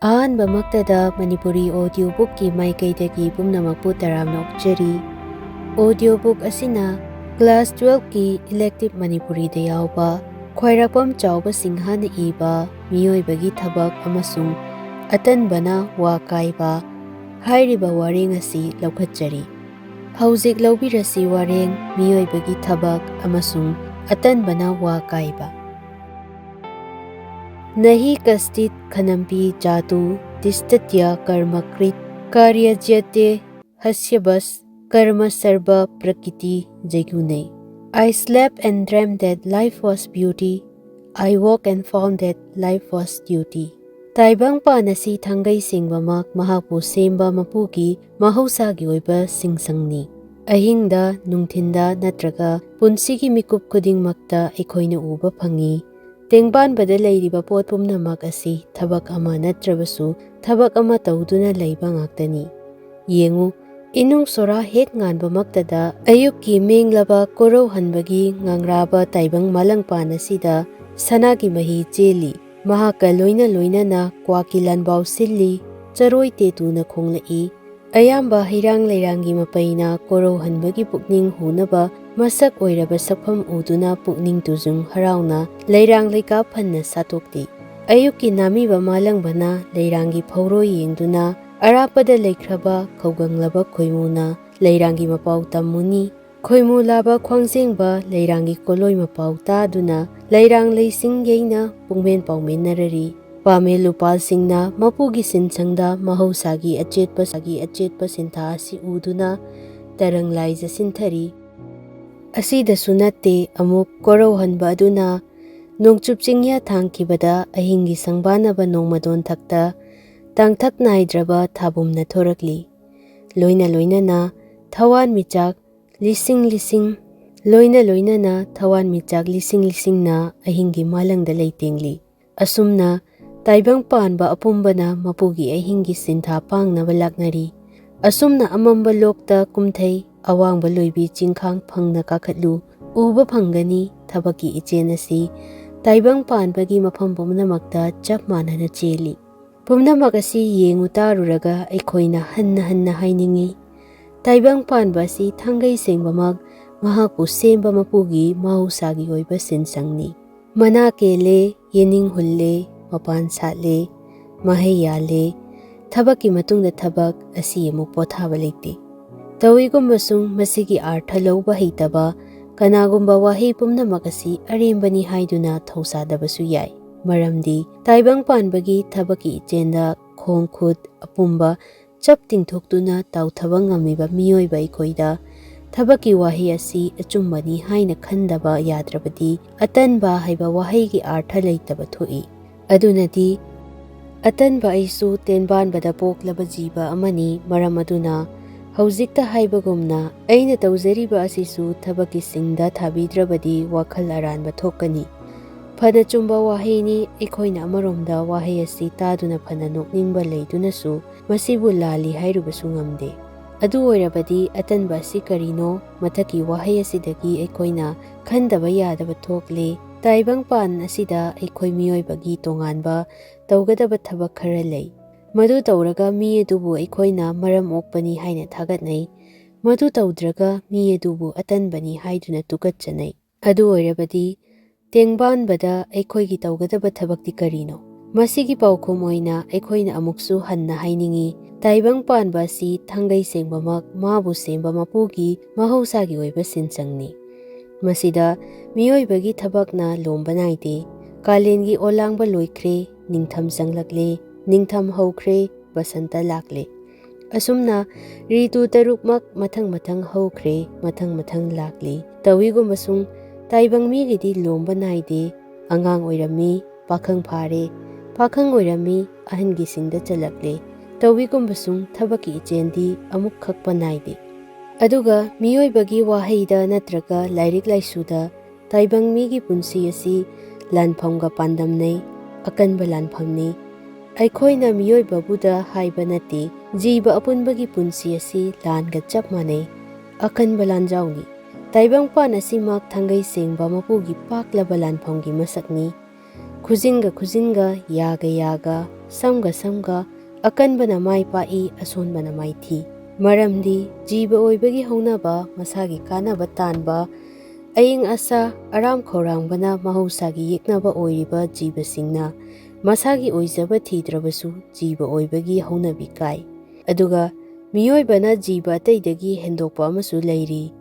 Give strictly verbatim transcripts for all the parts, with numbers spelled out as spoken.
ꯑꯍꯥꯟꯕꯃꯛꯇꯗ Manipuri audio bookꯀꯤ ꯃꯥꯏꯀꯩꯗꯒꯤ ꯄꯨꯝꯅꯃꯛꯄꯨ ꯇꯔꯥꯝꯅ ꯑꯣꯛꯆꯔꯤ꯫ Audio book ꯑꯁꯤꯅ class twelveꯀꯤ elective ꯃꯅꯤꯄꯨꯔꯤꯗ ꯌꯥꯎꯕ ꯈ꯭ꯋꯥꯏꯔꯥꯛꯄꯝ ꯆꯥꯎꯕ ꯁꯤꯡꯍꯅ ꯏꯕ ꯃꯤꯑꯣꯏꯕꯒꯤ ꯊꯕꯛ ꯑꯃꯁꯨꯡ ꯑꯇꯟꯕꯅ ꯋꯥ ꯀꯥꯏꯕ ꯍꯥꯏꯔꯤꯕ ꯋꯥꯔꯦꯡ ꯑꯁꯤ ꯂꯧꯈꯠꯆꯔꯤ꯫ ꯍꯧꯖꯤꯛ ꯂꯧꯕꯤꯔꯁꯤ ꯋꯥꯔꯦꯡ ꯃꯤꯑꯣꯏꯕꯒꯤ ꯊꯕꯛ ꯑꯃꯁꯨꯡ ꯑꯇꯟꯕꯅ ꯋꯥ ꯀꯥꯏꯕ꯫ ꯅꯍꯤ ꯀꯁꯇꯤꯠ ꯈꯅꯝꯄꯤ ꯖꯥꯇꯨ ꯇꯤꯁꯇꯇ꯭ꯌ ꯀꯔꯃꯀ꯭ꯔꯤꯠ ꯀꯥꯔꯌꯖ꯭ꯌꯇꯦ ꯍꯁ꯭ꯌꯕꯁ ꯀꯔꯃ ꯁꯔꯕ ꯄ꯭ꯔꯀꯤꯇꯤ ꯖꯩꯒꯨꯅꯩ꯫ I slept and dreamt that life was beauty. I woke and found that life was duty. ꯇꯥꯏꯕꯪꯄꯥꯟ ꯑꯁꯤ ꯊꯥꯡꯒꯩ ꯁꯦꯡꯕꯃꯛ ꯃꯍꯥꯛꯄꯨ ꯁꯦꯝꯕ ꯃꯄꯨꯒꯤ ꯃꯍꯧꯁꯥꯒꯤ ꯑꯣꯏꯕ ꯁꯤꯡꯁꯪꯅꯤ꯫ ꯑꯍꯤꯡꯗ, ꯅꯨꯡꯊꯤꯟꯗ ꯅꯠꯇ꯭ꯔꯒ ꯄꯨꯟꯁꯤꯒꯤ ꯃꯤꯀꯨꯞ ꯈꯨꯗꯤꯡꯃꯛꯇ ꯑꯩꯈꯣꯏꯅ ꯎꯕ ꯐꯪꯏ꯫ ꯇꯦꯡꯕꯥꯟꯕꯗ ꯂꯩꯔꯤꯕ ꯄꯣꯠ ꯄꯨꯝꯅꯃꯛ ꯑꯁꯤ ꯊꯕꯛ ꯑꯃ ꯅꯠꯇ꯭ꯔꯕꯁꯨ ꯊꯕꯛ ꯑꯃ ꯇꯧꯗꯨꯅ ꯂꯩꯕ ꯉꯥꯛꯇꯅꯤ꯫ ꯌꯦꯡꯉꯨ, ꯏꯅꯨꯡ ꯁꯣꯔꯥ ꯍꯦꯛ ꯉꯥꯟꯕꯃꯛꯇꯗ ꯑꯌꯨꯛꯀꯤ ꯃꯦꯡꯂꯕ ꯀꯣꯔꯧꯍꯟꯕꯒꯤ ꯉꯪꯔꯥꯕ ꯇꯥꯏꯕꯪ ꯃꯥꯂꯪꯄꯥꯟ ꯑꯁꯤꯗ ꯁꯅꯥꯒꯤ ꯃꯍꯤ ꯆꯦꯜꯂꯤ꯫ ꯃꯍꯥꯛꯀ ꯂꯣꯏꯅ ꯂꯣꯏꯅꯅ ꯀ꯭ꯋꯥꯛꯀꯤ ꯂꯥꯟꯕꯥꯎ ꯁꯤꯜꯂꯤ, ꯆꯔꯣꯏ ꯇꯦꯇꯨꯅ ꯈꯣꯡꯂꯛꯏ꯫ ꯑꯌꯥꯝꯕ ꯍꯩꯔꯥꯡ ꯂꯩꯔꯥꯡꯒꯤ ꯃꯄꯩꯅ ꯀꯣꯔꯧꯍꯟꯕꯒꯤ ꯄꯨꯛꯅꯤꯡ ꯍꯨꯅꯕ ꯃꯁꯛ ꯑꯣꯏꯔꯕ ꯁꯛꯐꯝ ꯎꯗꯨꯅ ꯄꯨꯛꯅꯤꯡ ꯇꯨꯖꯨꯡ ꯍꯔꯥꯎꯅ ꯂꯩꯔꯥꯡ ꯂꯩꯀꯥꯞ ꯐꯟꯅ ꯁꯥꯠꯇꯣꯛꯂꯤ꯫ ꯑꯌꯨꯛꯀꯤ ꯅꯥꯃꯤꯕ ꯃꯥꯂꯪꯕꯅ ꯂꯩꯔꯥꯡꯒꯤ ꯐꯧꯔꯣꯏ ꯌꯦꯡꯗꯨꯅ ꯑꯔꯥꯞꯄꯗ ꯂꯩꯈ꯭ꯔꯕ ꯈꯧꯒꯪꯂꯕ ꯈꯣꯏꯃꯨꯅ ꯂꯩꯔꯥꯡꯒꯤ ꯃꯄꯥꯎ ꯇꯝꯃꯨꯅꯤ꯫ ꯈꯣꯏꯃꯨ ꯂꯥꯕ ꯈ꯭ꯋꯥꯡꯖꯦꯡꯕ ꯂꯩꯔꯥꯡꯒꯤ ꯀꯣꯂꯣꯏ ꯃꯄꯥꯎ ꯇꯥꯗꯨꯅ ꯂꯩꯔꯥꯡ ꯂꯩꯁꯤꯡ ꯌꯩꯅ ꯄꯨꯡꯃꯦꯟ ꯄꯥꯎꯃꯦꯟꯅꯔꯔꯤ꯫ ꯄꯥꯃꯦꯜ ꯂꯨꯄꯥꯜꯁꯤꯡꯅ ꯃꯄꯨꯒꯤ ꯁꯤꯟꯁꯪꯗ ꯃꯍꯧꯁꯥꯒꯤ ꯑꯆꯦꯠꯄ, ꯁꯥꯒꯤ ꯑꯆꯦꯠꯄ ꯁꯤꯟꯊꯥ ꯑꯁꯤ ꯎꯗꯨꯅ ꯇꯔꯪ ꯂꯥꯏꯖ ꯁꯤꯟꯊꯔꯤ꯫ ꯑꯁꯤꯗꯁꯨ ꯅꯠꯇꯦ, ꯑꯃꯨꯛ ꯀꯣꯔꯧꯍꯟꯕ ꯑꯗꯨꯅ ꯅꯣꯡꯆꯨꯞ ꯆꯤꯡꯌꯥ ꯊꯥꯡꯈꯤꯕꯗ ꯑꯍꯤꯡꯒꯤ ꯁꯪꯕꯥꯅꯕ ꯅꯣꯡꯃꯗꯣꯟ ꯊꯛꯇ ꯇꯥꯡꯊꯛ ꯅꯥꯏꯗ꯭ꯔꯕ ꯊꯥꯕꯨꯝꯅ ꯊꯣꯔꯛꯂꯤ꯫ ꯂꯣꯏꯅ ꯂꯣꯏꯅꯅ ꯊꯋꯥꯟ ꯃꯤꯆꯥꯛ ꯂꯤꯁꯤꯡ ꯂꯤꯁꯤꯡ, ꯂꯣꯏꯅ ꯂꯣꯏꯅꯅ ꯊꯋꯥꯟ ꯃꯤꯆꯥꯛ ꯂꯤꯁꯤꯡ ꯂꯤꯁꯤꯡꯅ ꯑꯍꯤꯡꯒꯤ ꯃꯥꯂꯪꯗ ꯂꯩꯇꯦꯡꯂꯤ꯫ ꯑꯁꯨꯝꯅ ꯇꯥꯏꯕꯪ ꯄꯥꯟꯕ ꯑꯄꯨꯝꯕꯅ ꯃꯄꯨꯒꯤ ꯑꯍꯤꯡꯒꯤ ꯁꯤꯟꯊꯥ ꯄꯥꯡꯅꯕ ꯂꯥꯛꯅꯔꯤ꯫ ꯑꯁꯨꯝꯅ ꯑꯃꯝꯕ ꯂꯣꯛꯇ ꯀꯨꯝꯊꯩ, ꯑꯋꯥꯡꯕ ꯂꯣꯏꯕꯤ ꯆꯤꯡꯈꯥꯡ ꯐꯪꯅ ꯀꯥꯈꯠꯂꯨ, ꯎꯕ ꯐꯪꯒꯅꯤ ꯊꯕꯛꯀꯤ ꯏꯆꯦꯜ ꯑꯁꯤ ꯇꯥꯏꯕꯪ ꯄꯥꯟꯕꯒꯤ ꯃꯐꯝ ꯄꯨꯝꯅꯃꯛꯇ ꯆꯞ ꯃꯥꯟꯅꯅ ꯆꯦꯜꯂꯤ꯫ ꯄꯨꯝꯅꯃꯛ ꯑꯁꯤ ꯌꯦꯡꯉꯨ ꯇꯥꯔꯨꯔꯒ ꯑꯩꯈꯣꯏꯅ ꯍꯟꯅ ꯍꯟꯅ ꯍꯥꯏꯅꯤꯡꯏ, ꯇꯥꯏꯕꯪ ꯄꯥꯟꯕ ꯑꯁꯤ ꯊꯥꯡꯒꯩ ꯁꯦꯡꯕꯃꯛ ꯃꯍꯥꯛꯄꯨ ꯁꯦꯝꯕ ꯃꯄꯨꯒꯤ ꯃꯍꯧꯁꯥꯒꯤ ꯑꯣꯏꯕ ꯁꯤꯟꯁꯪꯅꯤ꯫ ꯃꯅꯥ ꯀꯦꯜꯂꯦ, ꯌꯦꯅꯤꯡ ꯍꯨꯜꯂꯦ, ꯃꯄꯥꯟ ꯁꯥꯠꯂꯦ, ꯃꯍꯩ ꯌꯥꯜꯂꯦ, ꯊꯕꯛꯀꯤ ꯃꯇꯨꯡꯗ ꯊꯕꯛ ꯑꯁꯤ ꯑꯃꯨꯛ ꯄꯣꯊꯥꯕ ꯂꯩꯇꯦ꯫ ꯇꯧꯏꯒꯨꯝꯕꯁꯨꯡ ꯃꯁꯤꯒꯤ ꯑꯥꯔꯊ ꯂꯧꯕ ꯍꯩꯇꯕ ꯀꯅꯥꯒꯨꯝꯕ ꯋꯥꯍꯩ ꯄꯨꯝꯅꯃꯛ ꯑꯁꯤ ꯑꯔꯦꯝꯕꯅꯤ ꯍꯥꯏꯗꯨꯅ ꯊꯧꯁꯥꯗꯕꯁꯨ ꯌꯥꯏ꯫ ꯃꯔꯝꯗꯤ ꯇꯥꯏꯕꯪ ꯄꯥꯟꯕꯒꯤ ꯊꯕꯛꯀꯤ ꯏꯆꯦꯜꯗ ꯈꯣꯡ ꯈꯨꯠ ꯑꯄꯨꯝꯕ ꯆꯞ ꯇꯤꯡꯊꯣꯛꯇꯨꯅ ꯇꯥꯎꯊꯕ ꯉꯝꯃꯤꯕ ꯃꯤꯑꯣꯏꯕ ꯑꯩꯈꯣꯏꯗ ꯊꯕꯛꯀꯤ ꯋꯥꯍꯩ ꯑꯁꯤ ꯑꯆꯨꯝꯕꯅꯤ ꯍꯥꯏꯅ ꯈꯟꯗꯕ ꯌꯥꯗ꯭ꯔꯕꯗꯤ ꯑꯇꯟꯕ ꯍꯥꯏꯕ ꯋꯥꯍꯩꯒꯤ ꯑꯥꯔꯊ ꯂꯩꯇꯕ ꯊꯣꯛꯏ꯫ ꯑꯗꯨꯅꯗꯤ ꯑꯇꯟꯕ ꯑꯩꯁꯨ ꯇꯦꯟꯕꯥꯟꯕꯗ ꯄꯣꯛꯂꯕ ꯖꯤꯕ ꯑꯃꯅꯤ꯫ ꯃꯔꯝ ꯑꯗꯨꯅ ꯍꯧꯖꯤꯛꯇ ꯍꯥꯏꯕꯒꯨꯝꯅ ꯑꯩꯅ ꯇꯧꯖꯔꯤꯕ ꯑꯁꯤꯁꯨ ꯊꯕꯛꯀꯤ ꯁꯤꯡꯗ ꯊꯥꯕꯤꯗ꯭ꯔꯕꯗꯤ ꯋꯥꯈꯜ ꯑꯔꯥꯟꯕ ꯊꯣꯛꯀꯅꯤ꯫ ꯐꯅ ꯆꯨꯝꯕ ꯋꯥꯍꯩꯅꯤ꯫ ꯑꯩꯈꯣꯏꯅ ꯑꯃꯔꯣꯝꯗ ꯋꯥꯍꯩ ꯑꯁꯤ ꯇꯥꯗꯨꯅ ꯐꯅ ꯅꯣꯛꯅꯤꯡꯕ ꯂꯩꯗꯨꯅꯁꯨ ꯃꯁꯤꯕꯨ ꯂꯥꯜꯂꯤ ꯍꯥꯏꯔꯨꯕꯁꯨ ꯉꯝꯗꯦ꯫ ꯑꯗꯨ ꯑꯣꯏꯔꯕꯗꯤ ꯑꯇꯟꯕ ꯑꯁꯤ ꯀꯔꯤꯅꯣ? ꯃꯊꯛꯀꯤ ꯋꯥꯍꯩ ꯑꯁꯤꯗꯒꯤ ꯑꯩꯈꯣꯏꯅ ꯈꯟꯗꯕ ꯌꯥꯗꯕ ꯊꯣꯛꯂꯦ꯫ ꯇꯥꯏꯕꯪꯄꯥꯟ ꯑꯁꯤꯗ ꯑꯩꯈꯣꯏ ꯃꯤꯑꯣꯏꯕꯒꯤ ꯇꯣꯉꯥꯟꯕ ꯇꯧꯒꯗꯕ ꯊꯕꯛ ꯈꯔ ꯂꯩ꯫ ꯃꯗꯨ ꯇꯧꯔꯒ ꯃꯤ ꯑꯗꯨꯕꯨ ꯑꯩꯈꯣꯏꯅ ꯃꯔꯝ ꯑꯣꯛꯄꯅꯤ ꯍꯥꯏꯅ ꯊꯥꯒꯠꯅꯩ꯫ ꯃꯗꯨ ꯇꯧꯗ꯭ꯔꯒ ꯃꯤ ꯑꯗꯨꯕꯨ ꯑꯇꯟꯕꯅꯤ ꯍꯥꯏꯗꯨꯅ ꯇꯨꯀꯠꯆꯅꯩ꯫ ꯑꯗꯨ ꯑꯣꯏꯔꯕꯗꯤ ꯇꯦꯡꯕꯥꯟꯕꯗ ꯑꯩꯈꯣꯏꯒꯤ ꯇꯧꯒꯗꯕ ꯊꯕꯛꯇꯤ ꯀꯔꯤꯅꯣ? ꯃꯁꯤꯒꯤ ꯄꯥꯎꯈꯨꯝ ꯑꯣꯏꯅ ꯑꯩꯈꯣꯏꯅ ꯑꯃꯨꯛꯁꯨ ꯍꯟꯅ ꯍꯥꯏꯅꯤꯡꯏ, ꯇꯥꯏꯕꯪ ꯄꯥꯟꯕ ꯑꯁꯤ ꯊꯥꯡꯒꯩ ꯁꯦꯡꯕꯃꯛ ꯃꯥꯕꯨ ꯁꯦꯝꯕ ꯃꯄꯨꯒꯤ ꯃꯍꯧꯁꯥꯒꯤ ꯑꯣꯏꯕ ꯁꯤꯟꯆꯪꯅꯤ꯫ ꯃꯁꯤꯗ ꯃꯤꯑꯣꯏꯕꯒꯤ ꯊꯕꯛꯅ ꯂꯣꯝꯕ ꯅꯥꯏꯗꯦ꯫ ꯀꯥꯂꯦꯟꯒꯤ ꯑꯣꯂꯥꯡꯕ ꯂꯣꯏꯈ꯭ꯔꯦ, ꯅꯤꯡꯊꯝ ꯆꯪꯂꯛꯂꯦ, ꯅꯤꯡꯊꯝ ꯍꯧꯈ꯭ꯔꯦ, ꯕꯁꯟꯇ ꯂꯥꯛꯂꯦ꯫ ꯑꯁꯨꯝꯅ ꯔꯤꯇꯨ ꯇꯔꯨꯛꯃꯛ ꯃꯊꯪ ꯃꯊꯪ ꯍꯧꯈ꯭ꯔꯦ, ꯃꯊꯪ ꯃꯊꯪ ꯂꯥꯛꯂꯤ꯫ ꯇꯧꯏꯒꯨꯝꯕꯁꯨꯡ ꯇꯥꯏꯕꯪ ꯃꯤꯒꯤꯗꯤ ꯂꯣꯝꯕ ꯅꯥꯏꯗꯦ꯫ ꯑꯉꯥꯡ ꯑꯣꯏꯔꯝꯃꯤ, ꯄꯥꯈꯪ ꯐꯥꯔꯦ, ꯄꯥꯈꯪ ꯑꯣꯏꯔꯝꯃꯤ, ꯑꯍꯟꯒꯤ ꯁꯤꯡꯗ ꯆꯜꯂꯛꯂꯦ꯫ ꯇꯧꯏꯒꯨꯝꯕꯁꯨꯡ ꯊꯕꯛꯀꯤ ꯏꯆꯦꯜꯗꯤ ꯑꯃꯨꯛ ꯈꯛꯄ ꯅꯥꯏꯗꯦ꯫ ꯑꯗꯨꯒ ꯃꯤꯑꯣꯏꯕꯒꯤ ꯋꯥꯍꯩꯗ ꯅꯠꯇ꯭ꯔꯒ ꯂꯥꯏꯔꯤꯛ ꯂꯥꯏꯁꯨꯗ ꯇꯥꯏꯕꯪ ꯃꯤꯒꯤ ꯄꯨꯟꯁꯤ ꯑꯁꯤ ꯂꯥꯟꯐꯝꯒ ꯄꯥꯟꯗꯝꯅꯩ, ꯑꯀꯟꯕ ꯂꯥꯟꯐꯝꯅꯤ꯫ ꯑꯩꯈꯣꯏꯅ ꯃꯤꯑꯣꯏꯕꯕꯨꯗ ꯍꯥꯏꯕ ꯅꯠꯇꯦ, ꯖꯤꯕ ꯑꯄꯨꯟꯕꯒꯤ ꯄꯨꯟꯁꯤ ꯑꯁꯤ ꯂꯥꯟꯒ ꯆꯞ ꯃꯥꯟꯅꯩ, ꯑꯀꯟꯕ ꯂꯥꯟꯖꯥꯎꯅꯤ꯫ ꯇꯥꯏꯕꯪꯄꯥꯟ ꯑꯁꯤꯃꯛ ꯊꯥꯡꯒꯩ ꯁꯦꯡꯕ ꯃꯄꯨꯒꯤ ꯄꯥꯛꯂꯕ ꯂꯥꯟꯐꯝꯒꯤ ꯃꯁꯛꯅꯤ꯫ ꯈꯨꯖꯤꯟꯒ ꯈꯨꯖꯤꯟꯒ, ꯌꯥꯒ ꯌꯥꯒ, ꯁꯝꯒ ꯁꯝꯒ, ꯑꯀꯟꯕꯅ ꯃꯥꯏ ꯄꯥꯛꯏ, ꯑꯁꯣꯟꯕꯅ ꯃꯥꯏ ꯊꯤ꯫ ꯃꯔꯝꯗꯤ ꯖꯤꯕ ꯑꯣꯏꯕꯒꯤ ꯍꯧꯅꯕ, ꯃꯁꯥꯒꯤ ꯀꯥꯟꯅꯕ ꯇꯥꯟꯕ, ꯑꯏꯪ ꯑꯁꯥ, ꯑꯔꯥꯝ ꯈꯧꯔꯥꯡꯕꯅ ꯃꯍꯧꯁꯥꯒꯤ ꯌꯦꯛꯅꯕ ꯑꯣꯏꯔꯤꯕ ꯖꯤꯕꯁꯤꯡꯅ ꯃꯁꯥꯒꯤ ꯑꯣꯏꯖꯕ ꯊꯤꯗ꯭ꯔꯕꯁꯨ ꯖꯤꯕ ꯑꯣꯏꯕꯒꯤ ꯍꯧꯅꯕꯤ ꯀꯥꯏ꯫ ꯑꯗꯨꯒ ꯃꯤꯑꯣꯏꯕꯅ ꯖꯤꯕ ꯑꯇꯩꯗꯒꯤ ꯍꯦꯟꯗꯣꯛꯄ ꯑꯃꯁꯨ ꯂꯩꯔꯤ꯫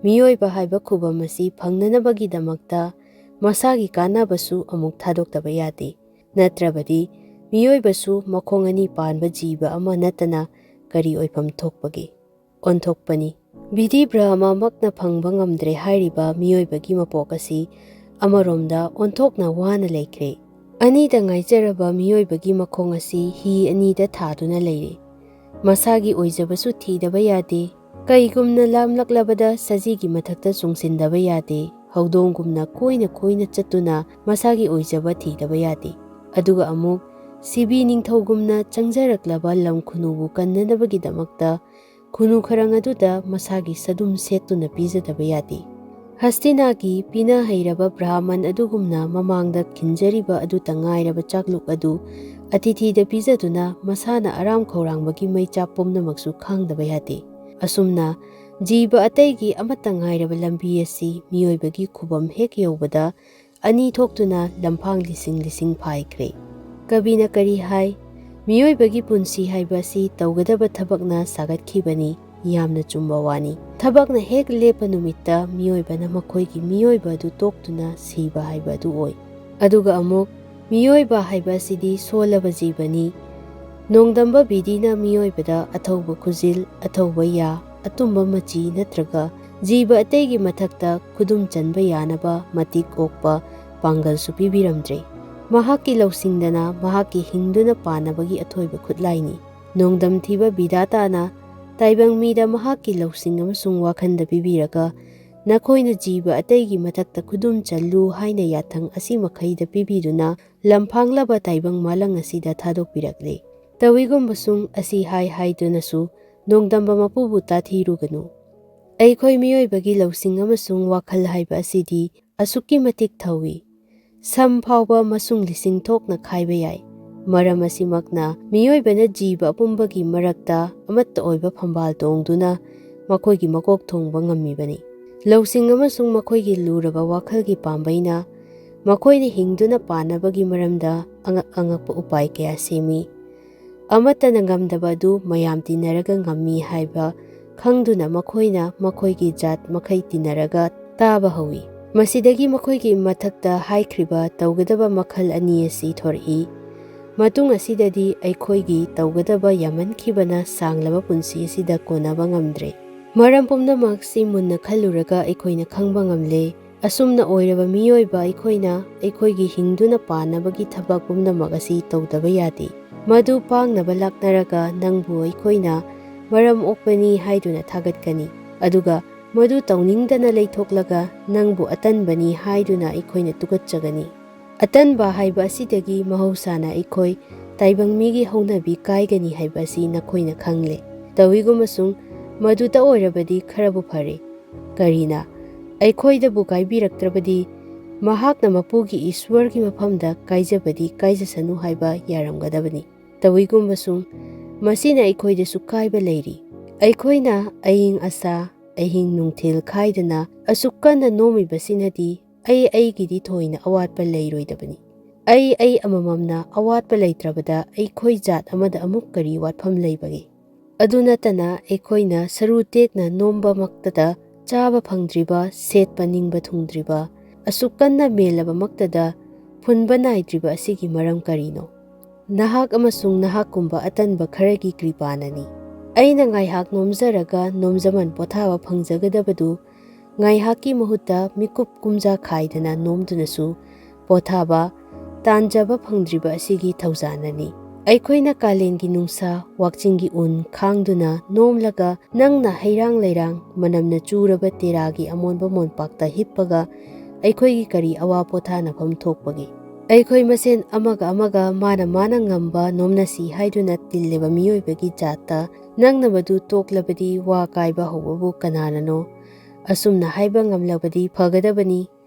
ꯃꯤꯑꯣꯏꯕ ꯍꯥꯏꯕ ꯈꯨꯕꯝ ꯑꯁꯤ ꯐꯪꯅꯅꯕꯒꯤꯗꯃꯛꯇ ꯃꯁꯥꯒꯤ ꯀꯥꯟꯅꯕꯁꯨ ꯑꯃꯨꯛ ꯊꯥꯗꯣꯛꯇꯕ ꯌꯥꯗꯦ꯫ ꯅꯠꯇ꯭ꯔꯕꯗꯤ ꯃꯤꯑꯣꯏꯕꯁꯨ ꯃꯈꯣꯡ ꯑꯅꯤ ꯄꯥꯟꯕ ꯖꯤꯕ ꯑꯃ ꯅꯠꯇꯅ ꯀꯔꯤ ꯑꯣꯏꯐꯝ ꯊꯣꯛꯄꯒꯦ? ꯑꯣꯟꯊꯣꯛꯄꯅꯤ꯫ ꯕꯤꯙꯤ ꯕ꯭ꯔꯍꯃꯃꯛꯅ ꯐꯪꯕ ꯉꯝꯗ꯭ꯔꯦ ꯍꯥꯏꯔꯤꯕ ꯃꯤꯑꯣꯏꯕꯒꯤ ꯃꯄꯣꯛ ꯑꯁꯤ ꯑꯃꯔꯣꯝꯗ ꯑꯣꯟꯊꯣꯛꯅ ꯋꯥꯅ ꯂꯩꯈ꯭ꯔꯦ꯫ ꯑꯅꯤꯗ ꯉꯥꯏꯖꯔꯕ ꯃꯤꯑꯣꯏꯕꯒꯤ ꯃꯈꯣꯡ ꯑꯁꯤ ꯍꯤ ꯑꯅꯤꯗ ꯊꯥꯗꯨꯅ ꯂꯩꯔꯦ꯫ ꯃꯁꯥꯒꯤ ꯑꯣꯏꯖꯕꯁꯨ ꯊꯤꯗꯕ ꯌꯥꯗꯦ꯫ ꯀꯩꯒꯨꯝꯅ ꯂꯥꯝꯂꯛꯂꯕꯗ ꯁꯖꯤꯒꯤ ꯃꯊꯛꯇ ꯆꯣꯡꯁꯤꯟꯗꯕ ꯌꯥꯗꯦ꯫ ꯍꯧꯗꯣꯡꯒꯨꯝꯅ ꯀꯣꯏꯅ ꯀꯣꯏꯅ ꯆꯠꯇꯨꯅ ꯃꯁꯥꯒꯤ ꯑꯣꯏꯖꯕ ꯊꯤꯗꯕ ꯌꯥꯗꯦ꯫ ꯑꯗꯨꯒ ꯑꯃꯨꯛ ꯁꯤꯕꯤ ꯅꯤꯡꯊꯧꯒꯨꯝꯅ ꯆꯪꯖꯔꯛꯂꯕ ꯂꯝ ꯈꯨꯅꯨꯕꯨ ꯀꯟꯅꯅꯕꯒꯤꯗꯃꯛꯇ ꯈꯨꯅꯨ ꯈꯔꯪ ꯑꯗꯨꯗ ꯃꯁꯥꯒꯤ ꯁꯗꯨꯝ ꯁꯦꯠꯇꯨꯅ ꯄꯤꯖꯗꯕ ꯌꯥꯗꯦ꯫ ꯍꯁꯇꯤꯅꯥꯒꯤ ꯄꯤꯅ ꯍꯩꯔꯕ ꯕ꯭ꯔꯥꯍꯃꯟ ꯑꯗꯨꯒꯨꯝꯅ ꯃꯃꯥꯡꯗ ꯈꯤꯟꯖꯔꯤꯕ ꯑꯗꯨꯇ ꯉꯥꯏꯔꯕ ꯆꯥꯛꯂꯨꯛ ꯑꯗꯨ ꯑꯇꯤꯊꯤꯗ ꯄꯤꯖꯗꯨꯅ ꯃꯁꯥꯅ ꯑꯔꯥꯝ ꯈꯧꯔꯥꯡꯕꯒꯤ ꯃꯩꯆꯥꯛ ꯄꯨꯝꯅꯃꯛꯁꯨ ꯈꯥꯡꯗꯕ ꯌꯥꯗꯦ꯫ ꯑꯁꯨꯝꯅ ꯖꯤꯕ ꯑꯇꯩꯒꯤ ꯑꯃꯠꯇ ꯉꯥꯏꯔꯕ ꯂꯝꯕꯤ ꯑꯁꯤ ꯃꯤꯑꯣꯏꯕꯒꯤ ꯈꯨꯕꯝ ꯍꯦꯛ ꯌꯧꯕꯗ ꯑꯅꯤ ꯊꯣꯛꯇꯨꯅ ꯂꯝꯐꯥꯡ ꯂꯤꯁꯤꯡ ꯂꯤꯁꯤꯡ ꯐꯥꯏꯈ꯭ꯔꯦ꯫ ꯀꯕꯤꯅ ꯀꯔꯤ ꯍꯥꯏ? ꯃꯤꯑꯣꯏꯕꯒꯤ ꯄꯨꯟꯁꯤ ꯍꯥꯏꯕ ꯑꯁꯤ ꯇꯧꯒꯗꯕ ꯊꯕꯛꯅ ꯁꯥꯒꯠꯈꯤꯕꯅꯤ꯫ ꯌꯥꯝꯅ ꯆꯨꯝꯕ ꯋꯥꯅꯤ꯫ ꯊꯕꯛꯅ ꯍꯦꯛ ꯂꯦꯞꯄ ꯅꯨꯃꯤꯠꯇ ꯃꯤꯑꯣꯏꯕꯅ ꯃꯈꯣꯏꯒꯤ ꯃꯤꯑꯣꯏꯕ ꯑꯗꯨ ꯇꯣꯛꯇꯨꯅ ꯁꯤꯕ ꯍꯥꯏꯕ ꯑꯗꯨ ꯑꯣꯏ꯫ ꯑꯗꯨꯒ ꯑꯃꯨꯛ ꯃꯤꯑꯣꯏꯕ ꯍꯥꯏꯕ ꯑꯁꯤꯗꯤ ꯁꯣꯜꯂꯕ ꯖꯤꯕꯅꯤ꯫ ꯅꯣꯡꯗꯝꯕ ꯕꯤꯙꯤꯅ ꯃꯤꯑꯣꯏꯕꯗ ꯑꯊꯧꯕ ꯈꯨꯖꯤꯜ, ꯑꯊꯧꯕ ꯌꯥ, ꯑꯇꯨꯝꯕ ꯃꯆꯤ ꯅꯠꯇ꯭ꯔꯒ ꯖꯤꯕ ꯑꯇꯩꯒꯤ ꯃꯊꯛꯇ ꯈꯨꯗꯨꯝ ꯆꯟꯕ ꯌꯥꯅꯕ ꯃꯇꯤꯛ ꯑꯣꯛꯄ ꯄꯥꯡꯒꯜꯁꯨ ꯄꯤꯕꯤꯔꯝꯗ꯭ꯔꯦ꯫ ꯃꯍꯥꯛꯀꯤ ꯂꯧꯁꯤꯡꯗꯅ ꯃꯍꯥꯛꯀꯤ ꯍꯤꯡꯗꯨꯅ ꯄꯥꯟꯅꯕꯒꯤ ꯑꯊꯣꯏꯕ ꯈꯨꯠꯂꯥꯏꯅꯤ꯫ ꯅꯣꯡꯗꯝ ꯊꯤꯕ ꯕꯤꯙꯥꯇꯥꯅ ꯇꯥꯏꯕꯪ ꯃꯤꯗ ꯃꯍꯥꯛꯀꯤ ꯂꯧꯁꯤꯡ ꯑꯃꯁꯨꯡ ꯋꯥꯈꯟꯗ ꯄꯤꯕꯤꯔꯒ, "ꯅꯈꯣꯏꯅ ꯖꯤꯕ ꯑꯇꯩꯒꯤ ꯃꯊꯛꯇ ꯈꯨꯗꯨꯝ ꯆꯜꯂꯨ" ꯍꯥꯏꯅ ꯌꯥꯊꯪ ꯑꯁꯤ ꯃꯈꯩꯗ ꯄꯤꯕꯤꯗꯨꯅ ꯂꯝꯐꯥꯡꯂꯕ ꯇꯥꯏꯕꯪ ꯃꯥꯂꯪ ꯑꯁꯤꯗ ꯊꯥꯗꯣꯛꯄꯤꯔꯛꯂꯦ꯫ ꯇꯧꯏꯒꯨꯝꯕꯁꯨꯡ ꯑꯁꯤ ꯍꯥꯏ ꯍꯥꯏꯗꯨꯅꯁꯨ ꯅꯣꯡꯗꯝꯕ ꯃꯄꯨꯕꯨ ꯇꯥꯊꯤꯔꯨꯒꯅꯨ꯫ ꯑꯩꯈꯣꯏ ꯃꯤꯑꯣꯏꯕꯒꯤ ꯂꯧꯁꯤꯡ ꯑꯃꯁꯨꯡ ꯋꯥꯈꯜ ꯍꯥꯏꯕ ꯑꯁꯤꯗꯤ ꯑꯁꯨꯛꯀꯤ ꯃꯇꯤꯛ ꯊꯧꯏ꯫ ꯁꯝ ꯐꯥꯎꯕ ꯃꯁꯨꯡ ꯂꯤꯁꯤꯡ ꯊꯣꯛꯅ ꯈꯥꯏꯕ ꯌꯥꯏ꯫ ꯃꯔꯝ ꯑꯁꯤꯃꯛꯅ ꯃꯤꯑꯣꯏꯕꯅ ꯖꯤꯕ ꯑꯄꯨꯝꯕꯒꯤ ꯃꯔꯛꯇ ꯑꯃꯠꯇ ꯑꯣꯏꯕ ꯐꯝꯕꯥꯜ ꯇꯣꯡꯗꯨꯅ ꯃꯈꯣꯏꯒꯤ ꯃꯀꯣꯛ ꯊꯣꯡꯕ ꯉꯝꯃꯤꯕꯅꯤ꯫ ꯂꯧꯁꯤꯡ ꯑꯃꯁꯨꯡ ꯃꯈꯣꯏꯒꯤ ꯂꯨꯔꯕ ꯋꯥꯈꯜꯒꯤ ꯄꯥꯝꯕꯩꯅ ꯃꯈꯣꯏꯅ ꯍꯤꯡꯗꯨꯅ ꯄꯥꯟꯅꯕꯒꯤ ꯃꯔꯝꯗ ꯑꯉꯛ ꯑꯉꯛꯄ ꯎꯄꯥꯏ ꯀꯌꯥ ꯁꯦꯝꯃꯤ꯫ ꯑꯃꯠꯇꯅ ꯉꯝꯗꯕ ꯑꯗꯨ ꯃꯌꯥꯝ ꯇꯤꯟꯅꯔꯒ ꯉꯝꯃꯤ ꯍꯥꯏꯕ ꯈꯪꯗꯨꯅ ꯃꯈꯣꯏꯅ ꯃꯈꯣꯏꯒꯤ ꯖꯥꯠ ꯃꯈꯩ ꯇꯤꯟꯅꯔꯒ ꯇꯥꯕ ꯍꯧꯏ꯫ ꯃꯁꯤꯗꯒꯤ ꯃꯈꯣꯏꯒꯤ ꯃꯊꯛꯇ ꯍꯥꯏꯈ꯭ꯔꯤꯕ ꯇꯧꯒꯗꯕ ꯃꯈꯜ ꯑꯅꯤ ꯑꯁꯤ ꯊꯣꯔꯛꯏ꯫ ꯃꯇꯨꯡ ꯑꯁꯤꯗꯗꯤ ꯑꯩꯈꯣꯏꯒꯤ ꯇꯧꯒꯗꯕ ꯌꯥꯝꯃꯟꯈꯤꯕꯅ ꯁꯥꯡꯂꯕ ꯄꯨꯟꯁꯤ ꯑꯁꯤꯗ ꯀꯣꯟꯅꯕ ꯉꯝꯗ꯭ꯔꯦ꯫ ꯃꯔꯝ ꯄꯨꯝꯅꯃꯛꯁꯤ ꯃꯨꯟꯅ ꯈꯜꯂꯨꯔꯒ ꯑꯩꯈꯣꯏꯅ ꯈꯪꯕ ꯉꯝꯂꯦ꯫ ꯑꯁꯨꯝꯅ ꯑꯣꯏꯔꯕ ꯃꯤꯑꯣꯏꯕ ꯑꯩꯈꯣꯏꯅ ꯑꯩꯈꯣꯏꯒꯤ ꯍꯤꯡꯗꯨꯅ ꯄꯥꯟꯅꯕꯒꯤ ꯊꯕꯛ ꯄꯨꯝꯅꯃꯛ ꯑꯁꯤ ꯇꯧꯗꯕ ꯌꯥꯗꯦ꯫ ꯃꯗꯨ ꯄꯥꯡꯅꯕ ꯂꯥꯛꯅꯔꯒ ꯅꯪꯕꯨ ꯑꯩꯈꯣꯏꯅ ꯃꯔꯝ ꯑꯣꯛꯄꯅꯤ ꯍꯥꯏꯗꯨꯅ ꯊꯥꯒꯠꯀꯅꯤ, ꯑꯗꯨꯒ ꯃꯗꯨ ꯇꯧꯅꯤꯡꯗꯅ ꯂꯩꯊꯣꯛꯂꯒ ꯅꯪꯕꯨ ꯑꯇꯟꯕꯅꯤ ꯍꯥꯏꯗꯨꯅ ꯑꯩꯈꯣꯏꯅ ꯇꯨꯀꯠꯆꯒꯅꯤ꯫ ꯑꯇꯟꯕ ꯍꯥꯏꯕ ꯑꯁꯤꯗꯒꯤ ꯃꯍꯧꯁꯥꯅ ꯑꯩꯈꯣꯏ ꯇꯥꯏꯕꯪ ꯃꯤꯒꯤ ꯍꯧꯅꯕꯤ ꯀꯥꯏꯒꯅꯤ ꯍꯥꯏꯕ ꯑꯁꯤ ꯅꯈꯣꯏꯅ ꯈꯪꯂꯦ꯫ ꯇꯧꯏꯒꯨꯝꯕꯁꯨꯡ ꯃꯗꯨꯇ ꯑꯣꯏꯔꯕꯗꯤ ꯈꯔꯕꯨ ꯐꯔꯦ꯫ ꯀꯔꯤꯅ ꯑꯩꯈꯣꯏꯗꯕꯨ ꯀꯥꯏꯕꯤꯔꯛꯇ꯭ꯔꯕꯗꯤ ꯃꯍꯥꯛꯅ ꯃꯄꯨꯒꯤ ꯏꯁ꯭ꯋꯔꯒꯤ ꯃꯐꯝꯗ ꯀꯥꯏꯖꯕꯗꯤ ꯀꯥꯏꯖꯁꯅꯨ ꯍꯥꯏꯕ ꯌꯥꯔꯝꯒꯗꯕꯅꯤ꯫ ꯇꯧꯏꯒꯨꯝꯕꯁꯨꯡ ꯃꯁꯤꯅ ꯑꯩꯈꯣꯏꯗꯁꯨ ꯀꯥꯏꯕ ꯂꯩꯔꯤ꯫ ꯑꯩꯈꯣꯏꯅ ꯑꯏꯪ ꯑꯁꯥ, ꯑꯍꯤꯡ ꯅꯨꯡꯊꯤꯜ ꯈꯥꯏꯗꯅ ꯑꯁꯨꯛ ꯀꯟꯅ ꯅꯣꯝꯃꯤꯕꯁꯤꯅꯗꯤ ꯑꯩ ꯑꯩꯒꯤꯗꯤ ꯊꯣꯏꯅ ꯑꯋꯥꯠꯄ ꯂꯩꯔꯣꯏꯗꯕꯅꯤ꯫ ꯑꯩ ꯑꯩ ꯑꯃꯃꯝꯅ ꯑꯋꯥꯠꯄ ꯂꯩꯇ꯭ꯔꯕꯗ ꯑꯩꯈꯣꯏ ꯖꯥꯠ ꯑꯃꯗ ꯑꯃꯨꯛ ꯀꯔꯤ ꯋꯥꯠꯐꯝ ꯂꯩꯕꯒꯦ? ꯑꯗꯨ ꯅꯠꯇꯅ ꯑꯩꯈꯣꯏꯅ ꯁꯔꯨ ꯇꯦꯛꯅ ꯅꯣꯝꯕꯃꯛꯇꯗ ꯆꯥꯕ ꯐꯪꯗ꯭ꯔꯤꯕ, ꯁꯦꯠꯄ ꯅꯤꯡꯕ ꯊꯨꯡꯗ꯭ꯔꯤꯕ, ꯑꯁꯨꯛ ꯀꯟꯅ ꯃꯦꯜꯂꯕꯃꯛꯇꯗ ꯐꯨꯟꯕ ꯅꯥꯏꯗ꯭ꯔꯤꯕ ꯑꯁꯤꯒꯤ ꯃꯔꯝ ꯀꯔꯤꯅꯣ? ꯅꯍꯥꯛ ꯑꯃꯁꯨꯡ ꯅꯍꯥꯛꯀꯨꯝꯕ ꯑꯇꯟꯕ ꯈꯔꯒꯤ ꯀ꯭ꯔꯤꯄꯥꯅꯅꯤ꯫ ꯑꯩꯅ ꯉꯥꯏꯍꯥꯛ ꯅꯣꯝꯖꯔꯒ ꯅꯣꯝꯖꯃꯟ ꯄꯣꯊꯥꯕ ꯐꯪꯖꯒꯗꯕꯗꯨ ꯉꯥꯏꯍꯥꯛꯀꯤ ꯃꯍꯨꯠꯇ ꯃꯤꯀꯨꯞ ꯀꯨꯝꯖꯥ ꯈꯥꯏꯗꯅ ꯅꯣꯝꯗꯨꯅꯁꯨ ꯄꯣꯊꯥꯕ ꯇꯥꯟꯖꯕ ꯐꯪꯗ꯭ꯔꯤꯕ ꯑꯁꯤꯒꯤ ꯊꯧꯖꯥꯅꯅꯤ꯫ ꯑꯩꯈꯣꯏꯅ ꯀꯥꯂꯦꯟꯒꯤ ꯅꯨꯡꯁꯥ, ꯋꯥꯛꯆꯤꯡꯒꯤ ꯎꯟ ꯈꯥꯡꯗꯨꯅ ꯅꯣꯝꯂꯒ ꯅꯪꯅ ꯍꯩꯔꯥꯡ ꯂꯩꯔꯥꯡ ꯃꯅꯝꯅ ꯆꯨꯔꯕ ꯇꯦꯔꯥꯒꯤ ꯑꯃꯣꯟꯕ ꯃꯣꯟꯄꯥꯛꯇ ꯍꯤꯞꯄꯒ ꯑꯩꯈꯣꯏꯒꯤ ꯀꯔꯤ ꯑꯋꯥ ꯄꯣꯊꯥꯅꯐꯝ ꯊꯣꯛꯄꯒꯦ? ꯑꯩꯈꯣꯏ ꯃꯁꯦꯟ ꯑꯃꯒ ꯑꯃꯒ ꯃꯥꯅ ꯃꯥꯅ ꯉꯝꯕ ꯅꯣꯝꯅꯁꯤ ꯍꯥꯏꯗꯨꯅ ꯇꯤꯜꯂꯤꯕ ꯃꯤꯑꯣꯏꯕꯒꯤ ꯖꯥꯠꯇ ꯅꯪꯅ ꯃꯗꯨ ꯇꯣꯛꯂꯕꯗꯤ ꯋꯥ ꯀꯥꯏꯕ ꯍꯧꯕꯕꯨ ꯀꯅꯥꯅꯅꯣ? ꯑꯁꯨꯝꯅ ꯍꯥꯏꯕ ꯉꯝꯂꯕꯗꯤ ꯐꯒꯗꯕꯅꯤ꯫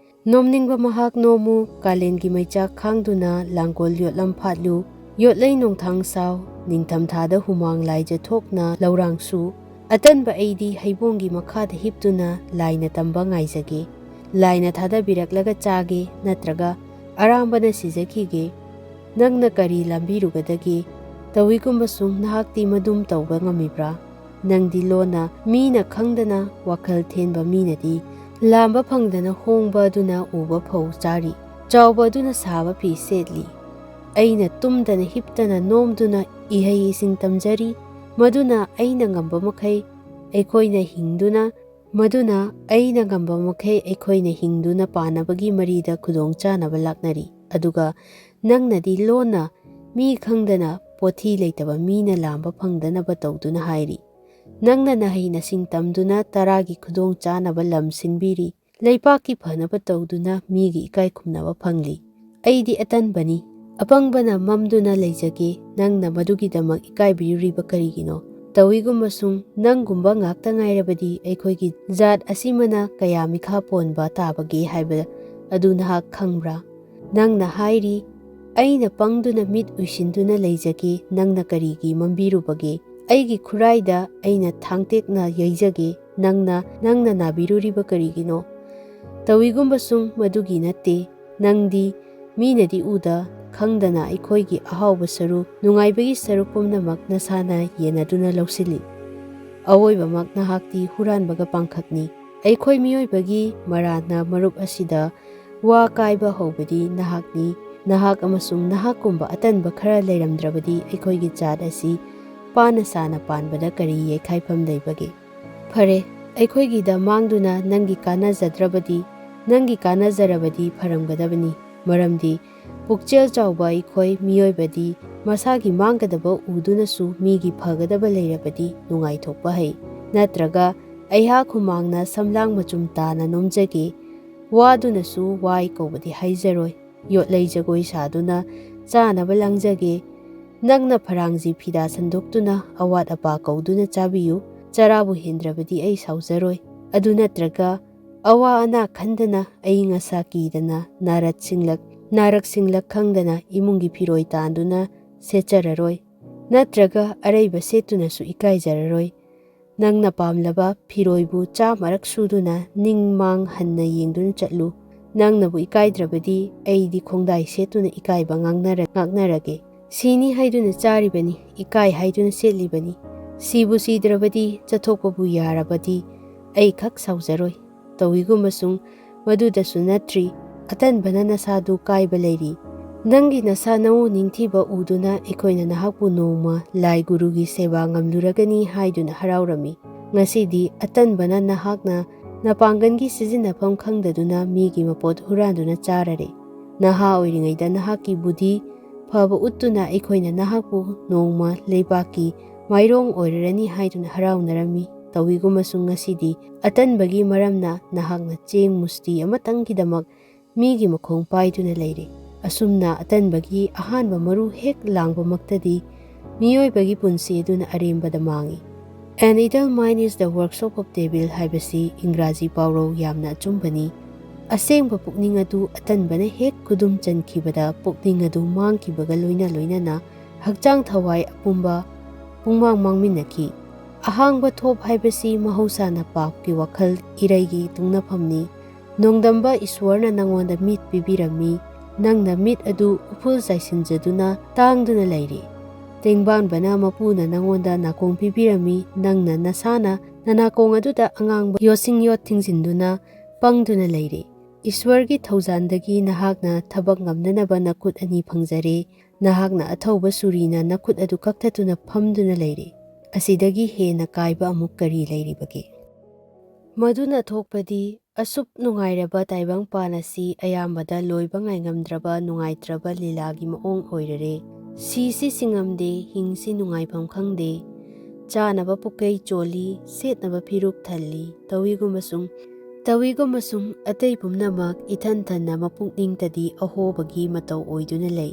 ꯅꯣꯝꯅꯤꯡꯕ ꯃꯍꯥꯛ ꯅꯣꯝꯃꯨ, ꯀꯥꯂꯦꯟꯒꯤ ꯃꯩꯆꯥꯛ ꯈꯥꯡꯗꯨꯅ ꯂꯥꯡꯒꯣꯜ ꯌꯣꯠꯂꯝ ꯐꯥꯠꯂꯨ, ꯌꯣꯠꯂꯩ ꯅꯣꯡꯊꯥꯡ ꯁꯥꯎ, ꯅꯤꯡꯊꯝꯊꯥꯗ ꯍꯨꯃꯥꯡ ꯂꯥꯏꯖ ꯊꯣꯛꯅ ꯂꯧꯔꯥꯡꯁꯨ, ꯑꯇꯟꯕ ꯑꯩꯗꯤ ꯍꯩꯕꯣꯡꯒꯤ ꯃꯈꯥꯗ ꯍꯤꯞꯇꯨꯅ ꯂꯥꯏꯅ ꯇꯝꯕ ꯉꯥꯏꯖꯒꯦ꯫ ꯂꯥꯏꯅ ꯊꯥꯗꯕꯤꯔꯛꯂꯒ ꯆꯥꯒꯦ, ꯅꯠꯇ꯭ꯔꯒ ꯑꯔꯥꯝꯕꯅ ꯁꯤꯖꯈꯤꯒꯦ꯫ ꯅꯪꯅ ꯀꯔꯤ ꯂꯥꯝꯕꯤꯔꯨꯒꯗꯒꯦ? ꯇꯧꯏꯒꯨꯝꯕꯁꯨꯡ ꯅꯍꯥꯛꯇꯤ ꯃꯗꯨꯝ ꯇꯧꯕ ꯉꯝꯃꯤꯕ꯭ꯔꯥ? ꯅꯪꯗꯤ ꯂꯣꯟꯅ ꯃꯤꯅ ꯈꯪꯗꯅ ꯋꯥꯈꯜ ꯊꯦꯟꯕ ꯃꯤꯅꯗꯤ ꯂꯥꯝꯕ ꯐꯪꯗꯅ ꯍꯣꯡꯕ ꯑꯗꯨꯅ ꯎꯕ ꯐꯧ ꯆꯥꯔꯤ, ꯆꯥꯎꯕ ꯑꯗꯨꯅ ꯁꯥꯕ ꯐꯤ ꯁꯦꯠꯂꯤ꯫ ꯑꯩꯅ ꯇꯨꯝꯗꯅ ꯍꯤꯞꯇꯅ ꯅꯣꯝꯗꯨꯅ ꯏꯍꯩ ꯏꯁꯤꯡ ꯇꯝꯖꯔꯤ꯫ ꯃꯗꯨꯅ ꯑꯩꯅ ꯉꯝꯕ ꯃꯈꯩ ꯑꯩꯈꯣꯏꯅ ꯍꯤꯡꯗꯨꯅ, ꯃꯗꯨꯅ ꯑꯩꯅ ꯉꯝꯕ ꯃꯈꯩ ꯑꯩꯈꯣꯏꯅ ꯍꯤꯡꯗꯨꯅ ꯄꯥꯅꯕꯒꯤ ꯃꯔꯤꯗ ꯈꯨꯗꯣꯡ ꯆꯥꯅꯕ ꯂꯥꯛꯅꯔꯤ꯫ ꯑꯗꯨꯒ ꯅꯪꯅꯗꯤ ꯂꯣꯟꯅ ꯃꯤ ꯈꯪꯗꯅ ꯄꯣꯊꯤ ꯂꯩꯇꯕ ꯃꯤꯅ ꯂꯥꯝꯕ ꯐꯪꯗꯅꯕ ꯇꯧꯗꯨꯅ ꯍꯥꯏꯔꯤ꯫ ꯅꯪꯅ ꯅꯍꯩ ꯅꯁꯤꯡ ꯇꯝꯗꯨꯅ ꯇꯔꯥꯒꯤ ꯈꯨꯗꯣꯡ ꯆꯥꯅꯕ ꯂꯝ ꯁꯤꯟꯕꯤꯔꯤ꯫ ꯂꯩꯄꯥꯛꯀꯤ ꯐꯅꯕ ꯇꯧꯗꯨꯅ ꯃꯤꯒꯤ ꯏꯀꯥꯏ ꯈꯨꯝꯅꯕ ꯐꯪꯂꯤ꯫ ꯑꯩꯗꯤ ꯑꯇꯟꯕꯅꯤ꯫ ꯑꯄꯪꯕꯅ ꯃꯝꯗꯨꯅ ꯂꯩꯖꯒꯦ, ꯅꯪꯅ ꯃꯗꯨꯒꯤꯗꯃꯛ ꯏꯀꯥꯏꯕꯤꯔꯨꯔꯤꯕ ꯀꯔꯤꯒꯤꯅꯣ? ꯇꯧꯏꯒꯨꯝꯕꯁꯨꯡ ꯅꯪꯒꯨꯝꯕ ꯉꯥꯛꯇ ꯉꯥꯏꯔꯕꯗꯤ ꯑꯩꯈꯣꯏꯒꯤ ꯖꯥꯠ ꯑꯁꯤꯃꯅ ꯀꯌꯥ ꯃꯤꯈꯥ ꯄꯣꯟꯕ ꯇꯥꯕꯒꯦ ꯍꯥꯏꯕ ꯑꯗꯨ ꯅꯍꯥꯛ ꯈꯪꯕ꯭ꯔꯥ? ꯅꯪꯅ ꯍꯥꯏꯔꯤ, "ꯑꯩꯅ ꯄꯪꯗꯨꯅ ꯃꯤꯠ ꯎꯏꯁꯤꯟꯗꯨꯅ ꯂꯩꯖꯒꯦ, ꯅꯪꯅ ꯀꯔꯤꯒꯤ ꯃꯝꯕꯤꯔꯨꯕꯒꯦ? ꯑꯩꯒꯤ ꯈꯨꯔꯥꯏꯗ ꯑꯩꯅ ꯊꯥꯡꯇꯦꯛꯅ ꯌꯩꯖꯒꯦ, ꯅꯪꯅ, ꯅꯪꯅ ꯅꯥꯕꯤꯔꯨꯔꯤꯕ ꯀꯔꯤꯒꯤꯅꯣ?" ꯇꯧꯏꯒꯨꯝꯕꯁꯨꯡ ꯃꯗꯨꯒꯤ ꯅꯠꯇꯦ꯫ ꯅꯪꯗꯤ ꯃꯤꯅꯗꯤ ꯎꯗ ꯈꯪꯗꯅ ꯑꯩꯈꯣꯏꯒꯤ ꯑꯍꯥꯎꯕ ꯁꯔꯨꯛ, ꯅꯨꯡꯉꯥꯏꯕꯒꯤ ꯁꯔꯨꯛ ꯄꯨꯝꯅꯃꯛ ꯅꯁꯥꯅ ꯌꯦꯟꯅꯗꯨꯅ ꯂꯧꯁꯤꯜꯂꯤ꯫ ꯑꯋꯣꯏꯕꯃꯛ ꯅꯍꯥꯛꯇꯤ ꯍꯨꯔꯥꯟꯕꯒ ꯄꯥꯡꯈꯛꯅꯤ꯫ ꯑꯩꯈꯣꯏ ꯃꯤꯑꯣꯏꯕꯒꯤ ꯃꯔꯥꯟꯅ ꯃꯔꯨꯞ ꯑꯁꯤꯗ ꯋꯥ ꯀꯥꯏꯕ ꯍꯧꯕꯗꯤ ꯅꯍꯥꯛꯅꯤ꯫ ꯅꯍꯥꯛ ꯑꯃꯁꯨꯡ ꯅꯍꯥꯛꯀꯨꯝꯕ ꯑꯇꯟꯕ ꯈꯔ ꯂꯩꯔꯝꯗ꯭ꯔꯕꯗꯤ ꯑꯩꯈꯣꯏꯒꯤ ꯖꯥꯠ ꯑꯁꯤ ꯄꯥꯅ ꯁꯥꯅ ꯄꯥꯟꯕꯗ ꯀꯔꯤ ꯌꯩꯈꯥꯏꯐꯝ ꯂꯩꯕꯒꯦ? ꯐꯔꯦ, ꯑꯩꯈꯣꯏꯒꯤꯗ ꯃꯥꯡꯗꯨꯅ ꯅꯪꯒꯤ ꯀꯥꯟꯅꯖꯗ꯭ꯔꯕꯗꯤ, ꯅꯪꯒꯤ ꯀꯥꯟꯅꯖꯔꯕꯗꯤ ꯐꯔꯝꯒꯗꯕꯅꯤ꯫ ꯃꯔꯝꯗꯤ ꯄꯨꯛꯆꯦꯜ ꯆꯥꯎꯕ ꯑꯩꯈꯣꯏ ꯃꯤꯑꯣꯏꯕꯗꯤ ꯃꯁꯥꯒꯤ ꯃꯥꯡꯒꯗꯕ ꯎꯗꯨꯅꯁꯨ ꯃꯤꯒꯤ ꯐꯒꯗꯕ ꯂꯩꯔꯕꯗꯤ ꯅꯨꯡꯉꯥꯏꯊꯣꯛꯄ ꯍꯩ꯫ ꯅꯠꯇ꯭ꯔꯒ ꯑꯩꯍꯥꯛ ꯍꯨꯃꯥꯡꯅ ꯁꯝꯂꯥꯡ ꯃꯆꯨꯝ ꯇꯥꯅ ꯅꯣꯝꯖꯒꯦ, ꯋꯥꯗꯨꯅꯁꯨ ꯋꯥꯏ ꯀꯧꯕꯗꯤ ꯍꯥꯏꯖꯔꯣꯏ꯫ ꯌꯣꯠꯂꯩ ꯖꯒꯣꯏ ꯁꯥꯗꯨꯅ ꯆꯥꯅꯕ ꯂꯥꯡꯖꯒꯦ꯫ ꯅꯪꯅ ꯐꯔꯥꯡꯖꯤ ꯐꯤꯗꯥ ꯁꯟꯗꯣꯛꯇꯨꯅ ꯑꯋꯥꯠ ꯑꯄꯥ ꯀꯧꯗꯨꯅ ꯆꯥꯕꯤꯌꯨ꯫ ꯆꯔꯥꯕꯨ ꯍꯦꯟꯗ꯭ꯔꯕꯗꯤ ꯑꯩ ꯁꯥꯎꯖꯔꯣꯏ꯫ ꯑꯗꯨ ꯅꯠꯇ꯭ꯔꯒ ꯑꯋꯥ ꯑꯅꯥ ꯈꯟꯗꯅ, ꯑꯏꯪ ꯑꯁꯥ ꯀꯤꯗꯅ, ꯅꯥꯔꯛ ꯁꯤꯡꯂꯛ, ꯅꯥꯔꯛ ꯁꯤꯡꯂꯛ ꯈꯪꯗꯅ ꯏꯃꯨꯡꯒꯤ ꯐꯤꯔꯣꯏ ꯇꯥꯟꯗꯨꯅ ꯁꯦꯠꯆꯔꯔꯣꯏ, ꯅꯠꯇ꯭ꯔꯒ ꯑꯔꯩꯕ ꯁꯦꯠꯇꯨꯅꯁꯨ ꯏꯀꯥꯏꯖꯔꯔꯣꯏ꯫ ꯅꯪꯅ ꯄꯥꯝꯂꯕ ꯐꯤꯔꯣꯏꯕꯨ ꯆꯥꯝꯃꯔꯛ ꯁꯨꯗꯨꯅ ꯅꯤꯡ ꯃꯥꯡ ꯍꯟꯅ ꯌꯦꯡꯗꯨꯅ ꯆꯠꯂꯨ꯫ ꯅꯪꯅꯕꯨ ꯏꯀꯥꯏꯗ꯭ꯔꯕꯗꯤ ꯑꯩꯗꯤ ꯈꯣꯡꯗꯥꯏ ꯁꯦꯠꯇꯨꯅ ꯏꯀꯥꯏꯕ ꯉꯥꯡꯅꯔ-, ꯉꯥꯛꯅꯔꯒꯦ꯫ ꯁꯤꯅꯤ ꯍꯥꯏꯗꯨꯅ ꯆꯥꯔꯤꯕꯅꯤ, ꯏꯀꯥꯏ ꯍꯥꯏꯗꯨꯅ ꯁꯦꯠꯂꯤꯕꯅꯤ꯫ ꯁꯤꯕꯨ ꯁꯤꯗ꯭ꯔꯕꯗꯤ ꯆꯠꯊꯣꯛꯄꯕꯨ ꯌꯥꯔꯕꯗꯤ ꯑꯩ ꯈꯛ ꯁꯥꯎꯖꯔꯣꯏ꯫ ꯇꯧꯏꯒꯨꯝꯕꯁꯨꯡ ꯃꯗꯨꯗꯁꯨ ꯅꯠꯇ꯭ꯔꯤ, ꯑꯇꯟꯕꯅ ꯅꯁꯥꯗꯨ ꯀꯥꯏꯕ ꯂꯩꯔꯤ꯫ ꯅꯪꯒꯤ ꯅꯁꯥ ꯅꯋꯨ ꯅꯤꯡꯊꯤꯕ ꯎꯗꯨꯅ ꯑꯩꯈꯣꯏꯅ ꯅꯍꯥꯛꯄꯨ ꯅꯣꯡꯃ ꯂꯥꯏ ꯒꯨꯔꯨꯒꯤ ꯁꯦꯕꯥ ꯉꯝꯂꯨꯔꯒꯅꯤ ꯍꯥꯏꯗꯨꯅ ꯍꯔꯥꯎꯔꯝꯃꯤ꯫ ꯉꯁꯤꯗꯤ ꯑꯇꯟꯕꯅ ꯅꯍꯥꯛꯅ ꯅꯄꯥꯡꯒꯜꯒꯤ ꯁꯤꯖꯤꯟꯅꯐꯝ ꯈꯪꯗꯗꯨꯅ ꯃꯤꯒꯤ ꯃꯄꯣꯠ ꯍꯨꯔꯥꯟꯗꯨꯅ ꯆꯥꯔꯔꯦ꯫ ꯅꯍꯥ ꯑꯣꯏꯔꯤꯉꯩꯗ ꯅꯍꯥꯛꯀꯤ ꯕꯨꯙꯤ ꯐꯕ ꯎꯠꯇꯨꯅ ꯑꯩꯈꯣꯏꯅ ꯅꯍꯥꯛꯄꯨ ꯅꯣꯡꯃ ꯂꯩꯕꯥꯛꯀꯤ ꯃꯥꯏꯔꯣꯡ ꯑꯣꯏꯔꯔꯅꯤ ꯍꯥꯏꯗꯨꯅ ꯍꯔꯥꯎꯅꯔꯝꯃꯤ꯫ ꯇꯧꯏꯒꯨꯝꯕꯁꯨꯡ ꯉꯁꯤꯗꯤ ꯑꯇꯟꯕꯒꯤ ꯃꯔꯝꯅ ꯅꯍꯥꯛꯅ ꯆꯦꯡ ꯃꯨꯁꯇꯤ ꯑꯃꯇꯪꯒꯤꯗꯃꯛ ꯃꯤꯒꯤ ꯃꯈꯣꯡ ꯄꯥꯏꯗꯨꯅ ꯂꯩꯔꯦ꯫ ꯑꯁꯨꯝꯅ ꯑꯇꯟꯕꯒꯤ ꯑꯍꯥꯟꯕ ꯃꯔꯨ ꯍꯦꯛ ꯂꯥꯡꯕꯃꯛꯇꯗꯤ ꯃꯤꯑꯣꯏꯕꯒꯤ ꯄꯨꯟꯁꯤ ꯑꯗꯨꯅ ꯑꯔꯦꯝꯕꯗ ꯃꯥꯡꯏ꯫ An idle mind is the workshop of devil ꯍꯥꯏꯕꯁꯤ ꯏꯪꯒ꯭ꯔꯥꯖꯤ ꯄꯥꯎꯔꯧ ꯌꯥꯝꯅ ꯑꯆꯨꯝꯕꯅꯤ꯫ ꯑꯁꯦꯡꯕ ꯄꯨꯛꯅꯤꯡ ꯑꯗꯨ ꯑꯇꯟꯕꯅ ꯍꯦꯛ ꯈꯨꯗꯨꯝ ꯆꯟꯈꯤꯕꯗ ꯄꯨꯛꯅꯤꯡ ꯑꯗꯨ ꯃꯥꯡꯈꯤꯕꯒ ꯂꯣꯏꯅ ꯂꯣꯏꯅꯅ ꯍꯛꯆꯥꯡ ꯊꯋꯥꯏ ꯑꯄꯨꯝꯕ ꯄꯨꯡꯃꯥꯡ ꯃꯥꯡꯃꯤꯟꯅꯈꯤ꯫ ꯑꯍꯥꯡꯕ ꯊꯣꯞ ꯍꯥꯏꯕꯁꯤ ꯃꯍꯧꯁꯥꯅ ꯄꯥꯞꯀꯤ ꯋꯥꯈꯜ ꯏꯔꯩꯒꯤ ꯇꯨꯡꯅꯐꯝꯅꯤ꯫ ꯅꯣꯡꯗꯝꯕ ꯏꯁ꯭ꯋꯔꯅ ꯅꯉꯣꯟꯗ ꯃꯤꯠ ꯄꯤꯕꯤꯔꯝꯃꯤ꯫ ꯅꯪꯅ ꯃꯤꯠ ꯑꯗꯨ ꯎꯐꯨꯜ ꯆꯥꯏꯁꯤꯟꯖꯗꯨꯅ ꯇꯥꯡꯗꯨꯅ ꯂꯩꯔꯤ꯫ ꯇꯦꯡꯕꯥꯟꯕꯅ ꯃꯄꯨꯅ ꯅꯉꯣꯟꯗ ꯅꯥꯀꯣꯡ ꯄꯤꯕꯤꯔꯝꯃꯤ꯫ ꯅꯪꯅ ꯅꯁꯥꯅ ꯅꯅꯥꯀꯣꯡ ꯑꯗꯨꯗ ꯑꯉꯥꯡꯕ ꯌꯣꯠꯁꯤꯡ ꯌꯣꯠ ꯊꯤꯡꯖꯤꯟꯗꯨꯅ ꯄꯪꯗꯨꯅ ꯂꯩꯔꯤ꯫ ꯏꯁ꯭ꯋꯔꯒꯤ ꯊꯧꯖꯥꯟꯗꯒꯤ ꯅꯍꯥꯛꯅ ꯊꯕꯛ ꯉꯝꯅꯅꯕ ꯅꯈꯨꯠ ꯑꯅꯤ ꯐꯪꯖꯔꯦ꯫ ꯅꯍꯥꯛꯅ ꯑꯊꯧꯕ ꯁꯨꯔꯤꯅ ꯅꯈꯨꯠ ꯑꯗꯨ ꯀꯛꯊꯠꯇꯨꯅ ꯐꯝꯗꯨꯅ ꯂꯩꯔꯤ꯫ ꯑꯁꯤꯗꯒꯤ ꯍꯦꯟꯅ ꯀꯥꯏꯕ ꯑꯃꯨꯛ ꯀꯔꯤ ꯂꯩꯔꯤꯕꯒꯦ? ꯃꯗꯨꯅ ꯊꯣꯛꯄꯗꯤ ꯑꯁꯨꯛ ꯅꯨꯡꯉꯥꯏꯔꯕ ꯇꯥꯏꯕꯪꯄꯥꯟ ꯑꯁꯤ ꯑꯌꯥꯝꯕꯗ ꯂꯣꯏꯕ ꯉꯥꯏꯉꯝꯗ꯭ꯔꯕ ꯅꯨꯡꯉꯥꯏꯇ꯭ꯔꯕ ꯂꯤꯂꯥꯒꯤ ꯃꯑꯣꯡ ꯑꯣꯏꯔꯔꯦ꯫ ꯁꯤꯁꯤ ꯁꯤꯡꯉꯝꯗꯦ, ꯍꯤꯡꯁꯤ ꯅꯨꯡꯉꯥꯏꯐꯝ ꯈꯪꯗꯦ꯫ ꯆꯥꯅꯕ ꯄꯨꯀꯩ ꯆꯣꯜꯂꯤ, ꯁꯦꯠꯅꯕ ꯐꯤꯔꯨꯛ ꯊꯜꯂꯤ꯫ ꯇꯧꯏꯒꯨꯝꯕꯁꯨꯡ, ꯇꯧꯏꯒꯨꯝꯕꯁꯨꯡ ꯑꯇꯩ ꯄꯨꯝꯅꯃꯛ ꯏꯊꯟ ꯊꯟꯅ ꯃꯄꯨꯛꯅꯤꯡꯇꯗꯤ ꯑꯍꯣꯕꯒꯤ ꯃꯇꯧ ꯑꯣꯏꯗꯨꯅ ꯂꯩ꯫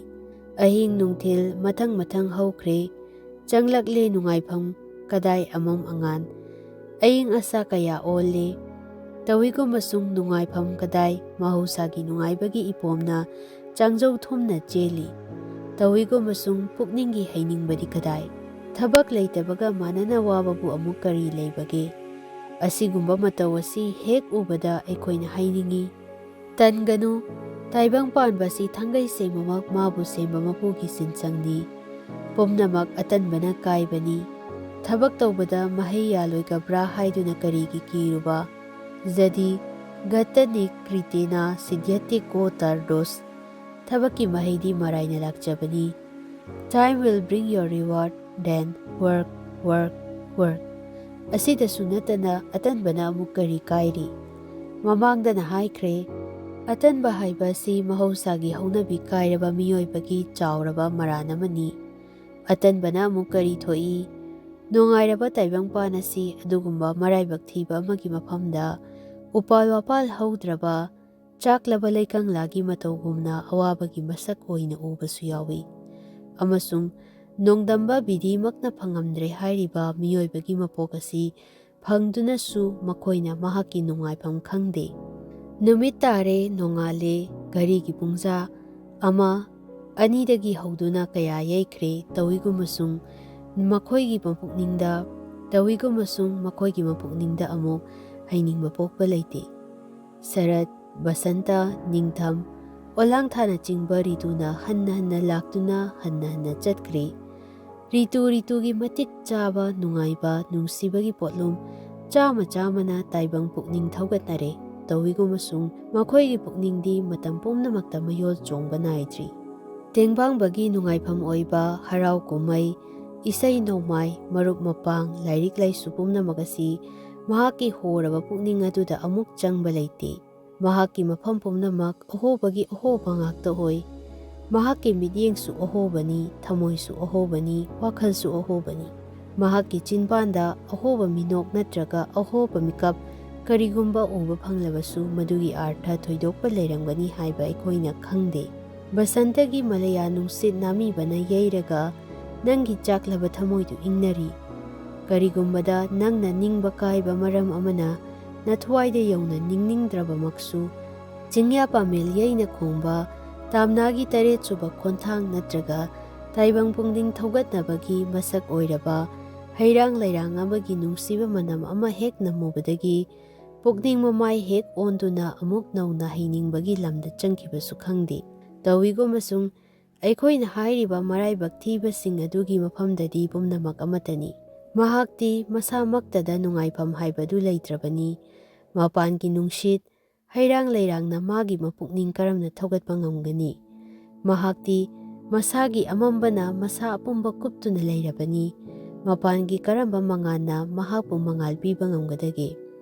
ꯑꯍꯤꯡ ꯅꯨꯡꯊꯤꯜ ꯃꯊꯪ ꯃꯊꯪ ꯍꯧꯈ꯭ꯔꯦ꯫ ꯆꯪꯂꯛꯂꯦ ꯅꯨꯡꯉꯥꯏꯐꯝ ꯀꯗꯥꯏ ꯑꯃꯝ ꯑꯉꯥꯟ꯫ ꯑꯏꯪ ꯑꯁꯥ ꯀꯌꯥ ꯑꯣꯜꯂꯦ꯫ ꯇꯧꯏꯒꯨꯝꯕꯁꯨꯡ ꯅꯨꯡꯉꯥꯏꯐꯝ ꯀꯗꯥꯏ ꯃꯍꯧꯁꯥꯒꯤ ꯅꯨꯡꯉꯥꯏꯕꯒꯤ ꯏꯄꯣꯝꯅ ꯆꯥꯡꯖꯧ ꯊꯨꯝꯅ ꯆꯦꯜꯂꯤ꯫ ꯇꯧꯏꯒꯨꯝꯕꯁꯨꯡ ꯄꯨꯛꯅꯤꯡꯒꯤ ꯍꯩꯅꯤꯡꯕꯗꯤ ꯀꯗꯥꯏ? ꯊꯕꯛ ꯂꯩꯇꯕꯒ ꯃꯥꯟꯅꯅ ꯋꯥꯕꯕꯨ ꯑꯃꯨꯛ ꯀꯔꯤ ꯂꯩꯕꯒꯦ? ꯑꯁꯤꯒꯨꯝꯕ ꯃꯇꯧ ꯑꯁꯤ ꯍꯦꯛ ꯎꯕꯗ ꯑꯩꯈꯣꯏꯅ ꯍꯥꯏꯅꯤꯡꯏ, "ꯇꯟꯒꯅꯨ, ꯇꯥꯏꯕꯪ ꯄꯥꯟꯕ ꯑꯁꯤ ꯊꯥꯡꯒꯩ ꯁꯦꯡꯕꯃꯛ ꯃꯥꯕꯨ ꯁꯦꯝꯕ ꯃꯄꯨꯒꯤ ꯁꯤꯟꯁꯪꯅꯤ꯫ ꯄꯨꯝꯅꯃꯛ ꯑꯇꯟꯕꯅ ꯀꯥꯏꯕꯅꯤ꯫ ꯊꯕꯛ ꯇꯧꯕꯗ ꯃꯍꯩ ꯌꯥꯜꯂꯣꯏꯒꯕ꯭ꯔꯥ ꯍꯥꯏꯗꯨꯅ ꯀꯔꯤꯒꯤ ꯀꯤꯔꯨꯕ? ꯖꯗꯤ ꯒꯇꯅꯤ ꯀ꯭ꯔꯤꯇꯦꯅꯥ ꯁꯤꯗ꯭ꯌꯇꯤ ꯀꯣ ꯇꯔꯗꯣꯁ꯫ ꯊꯕꯛꯀꯤ ꯃꯍꯩꯗꯤ ꯃꯔꯥꯏꯅ ꯂꯥꯛꯆꯕꯅꯤ꯫ Time will bring your reward, then work, work, work." ꯑꯁꯤꯗꯁꯨ ꯅꯠꯇꯅ ꯑꯇꯟꯕꯅ ꯑꯃꯨꯛ ꯀꯔꯤ ꯀꯥꯏꯔꯤ? ꯃꯃꯥꯡꯗꯅ ꯍꯥꯏꯈ꯭ꯔꯦ, ꯑꯇꯟꯕ ꯍꯥꯏꯕ ꯑꯁꯤ ꯃꯍꯧꯁꯥꯒꯤ ꯍꯧꯅꯕꯤ ꯀꯥꯏꯔꯕ ꯃꯤꯑꯣꯏꯕꯒꯤ ꯆꯥꯎꯔꯕ ꯃꯔꯥꯟ ꯑꯃꯅꯤ꯫ ꯑꯇꯟꯕꯅ ꯑꯃꯨꯛ ꯀꯔꯤ ꯊꯣꯛꯏ? ꯅꯨꯡꯉꯥꯏꯔꯕ ꯇꯥꯏꯕꯪꯄꯥꯟ ꯑꯁꯤ ꯑꯗꯨꯒꯨꯝꯕ ꯃꯔꯥꯏꯕꯛ ꯊꯤꯕ ꯑꯃꯒꯤ ꯃꯐꯝꯗ ꯎꯄꯥꯜ ꯋꯥꯄꯥꯜ ꯍꯧꯗ꯭ꯔꯕ ꯆꯥꯛꯂꯕ ꯂꯩꯀꯪꯂꯥꯒꯤ ꯃꯇꯧꯒꯨꯝꯅ ꯑꯋꯥꯕꯒꯤ ꯃꯁꯛ ꯑꯣꯏꯅ ꯎꯕꯁꯨ ꯌꯥꯎꯏ꯫ ꯑꯃꯁꯨꯡ ꯅꯣꯡꯗꯝꯕ ꯕꯤꯙꯤꯃꯛꯅ ꯐꯪꯉꯝꯗ꯭ꯔꯦ ꯍꯥꯏꯔꯤꯕ ꯃꯤꯑꯣꯏꯕꯒꯤ ꯃꯄꯣꯛ ꯑꯁꯤ ꯐꯪꯗꯨꯅꯁꯨ ꯃꯈꯣꯏꯅ ꯃꯍꯥꯛꯀꯤ ꯅꯨꯡꯉꯥꯏꯐꯝ ꯈꯪꯗꯦ꯫ ꯅꯨꯃꯤꯠ ꯇꯥꯔꯦ, ꯅꯣꯡꯉꯥꯜꯂꯦ, ꯘꯔꯤꯒꯤ ꯄꯨꯡꯖꯥ ꯑꯃ, ꯑꯅꯤꯗꯒꯤ ꯍꯧꯗꯨꯅ ꯀꯌꯥ ꯌꯩꯈ꯭ꯔꯦ, ꯇꯧꯏꯒꯨꯝꯕꯁꯨꯡ ꯃꯈꯣꯏꯒꯤ ꯃꯄꯨꯛꯅꯤꯡꯗ, ꯇꯧꯏꯒꯨꯝꯕꯁꯨꯡ ꯃꯈꯣꯏꯒꯤ ꯃꯄꯨꯛꯅꯤꯡꯗ ꯑꯃꯨꯛ ꯍꯩꯅꯤꯡꯕ ꯄꯣꯛꯄ ꯂꯩꯇꯦ꯫ ꯁꯔꯠ, ꯕꯁꯟꯇ, ꯅꯤꯡꯊꯝ, ꯑꯣꯂꯥꯡꯊꯥꯅꯆꯤꯡꯕ ꯔꯤꯇꯨꯅ ꯍꯟꯅ ꯍꯟꯅ ꯂꯥꯛꯇꯨꯅ ꯍꯟꯅ ꯍꯟꯅ ꯆꯠꯈ꯭ꯔꯦ꯫ ꯔꯤꯇꯨ ꯔꯤꯇꯨꯒꯤ ꯃꯇꯤꯛ ꯆꯥꯕ, ꯅꯨꯡꯉꯥꯏꯕ, ꯅꯨꯡꯁꯤꯕꯒꯤ ꯄꯣꯠꯂꯨꯝ ꯆꯥꯃ ꯆꯥꯃꯅ ꯇꯥꯏꯕꯪ ꯄꯨꯛꯅꯤꯡ ꯊꯧꯒꯠꯅꯔꯦ꯫ ꯇꯧꯏꯒꯨꯝꯕꯁꯨꯡ ꯃꯈꯣꯏꯒꯤ ꯄꯨꯛꯅꯤꯡꯗꯤ ꯃꯇꯝ ꯄꯨꯝꯅꯃꯛꯇ ꯃꯌꯣꯜ ꯆꯣꯡꯕ ꯅꯥꯏꯗ꯭ꯔꯤ꯫ ꯇꯦꯡꯕꯥꯡꯕꯒꯤ ꯅꯨꯡꯉꯥꯏꯐꯝ ꯑꯣꯏꯕ ꯍꯔꯥꯎ ꯀꯨꯝꯍꯩ, ꯏꯁꯩ ꯅꯣꯡꯃꯥꯏ, ꯃꯔꯨꯞ ꯃꯄꯥꯡ, ꯂꯥꯏꯔꯤꯛ ꯂꯥꯏꯁꯨ ꯄꯨꯝꯅꯃꯛ ꯑꯁꯤ ꯃꯍꯥꯛꯀꯤ ꯍꯣꯔꯕ ꯄꯨꯛꯅꯤꯡ ꯑꯗꯨꯗ ꯑꯃꯨꯛ ꯆꯪꯕ ꯂꯩꯇꯦ꯫ ꯃꯍꯥꯛꯀꯤ ꯃꯐꯝ ꯄꯨꯝꯅꯃꯛ ꯑꯍꯣꯕꯒꯤ ꯑꯍꯣꯕ ꯉꯥꯛꯇ ꯑꯣꯏ꯫ ꯃꯍꯥꯛꯀꯤ ꯃꯤꯠꯌꯦꯡꯁꯨ ꯑꯍꯣꯕꯅꯤ, ꯊꯃꯣꯏꯁꯨ ꯑꯍꯣꯕꯅꯤ, ꯋꯥꯈꯜꯁꯨ ꯑꯍꯣꯕꯅꯤ꯫ ꯃꯍꯥꯛꯀꯤ ꯆꯤꯟꯕꯥꯟꯗ ꯑꯍꯣꯕ ꯃꯤꯅꯣꯛ ꯅꯠꯇ꯭ꯔꯒ ꯑꯍꯣꯕ ꯃꯤꯀꯞ ꯀꯔꯤꯒꯨꯝꯕ ꯎꯕ ꯐꯪꯂꯕꯁꯨ, ꯃꯗꯨꯒꯤ ꯑꯥꯔꯊ ꯊꯣꯏꯗꯣꯛꯄ ꯂꯩꯔꯝꯒꯅꯤ ꯍꯥꯏꯕ ꯑꯩꯈꯣꯏꯅ ꯈꯪꯗꯦ꯫ ꯕꯁꯟꯇꯒꯤ ꯃꯂꯌꯥ ꯅꯨꯡꯁꯤꯠ ꯅꯥꯃꯤꯕꯅ ꯌꯩꯔꯒ ꯅꯪꯒꯤ ꯆꯥꯛꯂꯕ ꯊꯃꯣꯏꯗꯨ ꯏꯪꯅꯔꯤ꯫ ꯀꯔꯤꯒꯨꯝꯕꯗ ꯅꯪꯅ ꯅꯤꯡꯕ ꯀꯥꯏꯕ ꯃꯔꯝ ꯑꯃꯅ ꯅꯊ꯭ꯋꯥꯏꯗ ꯌꯧꯅ ꯅꯤꯡꯅꯤꯡꯗ꯭ꯔꯕꯃꯛꯁꯨ, ꯆꯤꯡꯌꯥ ꯄꯥꯃꯦꯜ ꯌꯩꯅ ꯈꯣꯡꯕ ꯇꯥꯝꯅꯥꯒꯤ ꯇꯔꯦꯠꯁꯨꯕ ꯈꯣꯟꯊꯥꯡ ꯅꯠꯇ꯭ꯔꯒ ꯇꯥꯏꯕꯪ ꯄꯨꯛꯅꯤꯡ ꯊꯧꯒꯠꯅꯕꯒꯤ ꯃꯁꯛ ꯑꯣꯏꯔꯕ ꯍꯩꯔꯥꯡ ꯂꯩꯔꯥꯡ ꯑꯃꯒꯤ ꯅꯨꯡꯁꯤꯕ ꯃꯅꯝ ꯑꯃ ꯍꯦꯛ ꯅꯝꯃꯨꯕꯗꯒꯤ ꯄꯨꯛꯅꯤꯡ ꯃꯃꯥꯏ ꯍꯦꯛ ꯑꯣꯟꯗꯨꯅ ꯑꯃꯨꯛ ꯅꯧꯅ ꯍꯩꯅꯤꯡꯕꯒꯤ ꯂꯝꯗ ꯆꯪꯈꯤꯕꯁꯨ ꯈꯪꯗꯦ꯫ ꯇꯧꯏꯒꯨꯝꯕꯁꯨꯡ ꯑꯩꯈꯣꯏꯅ ꯍꯥꯏꯔꯤꯕ ꯃꯔꯥꯏꯕꯛ ꯊꯤꯕꯁꯤꯡ ꯑꯗꯨꯒꯤ ꯃꯐꯝꯗꯗꯤ ꯄꯨꯝꯅꯃꯛ ꯑꯃꯠꯇꯅꯤ꯫ ꯃꯍꯥꯛꯇꯤ ꯃꯁꯥꯃꯛꯇꯗ ꯅꯨꯡꯉꯥꯏꯐꯝ ꯍꯥꯏꯕꯗꯨ ꯂꯩꯇ꯭ꯔꯕꯅꯤ꯫ ꯃꯄꯥꯟꯒꯤ ꯅꯨꯡꯁꯤꯠ, ꯍꯩꯔꯥꯡ ꯂꯩꯔꯥꯡꯅ ꯃꯥꯒꯤ ꯃꯄꯨꯛꯅꯤꯡ ꯀꯔꯝꯅ ꯊꯧꯒꯠꯄ ꯉꯝꯒꯅꯤ? ꯃꯍꯥꯛꯇꯤ ꯃꯁꯥꯒꯤ ꯑꯃꯝꯕꯅ ꯃꯁꯥ ꯑꯄꯨꯝꯕ ꯀꯨꯞꯇꯨꯅ ꯂꯩꯔꯕꯅꯤ꯫ ꯃꯄꯥꯟꯒꯤ ꯀꯔꯝꯕ ꯃꯉꯥꯜꯅ ꯃꯍꯥꯛꯄꯨ ꯃꯉꯥꯜ ꯄꯤꯕ ꯉꯝꯒꯗꯒꯦ?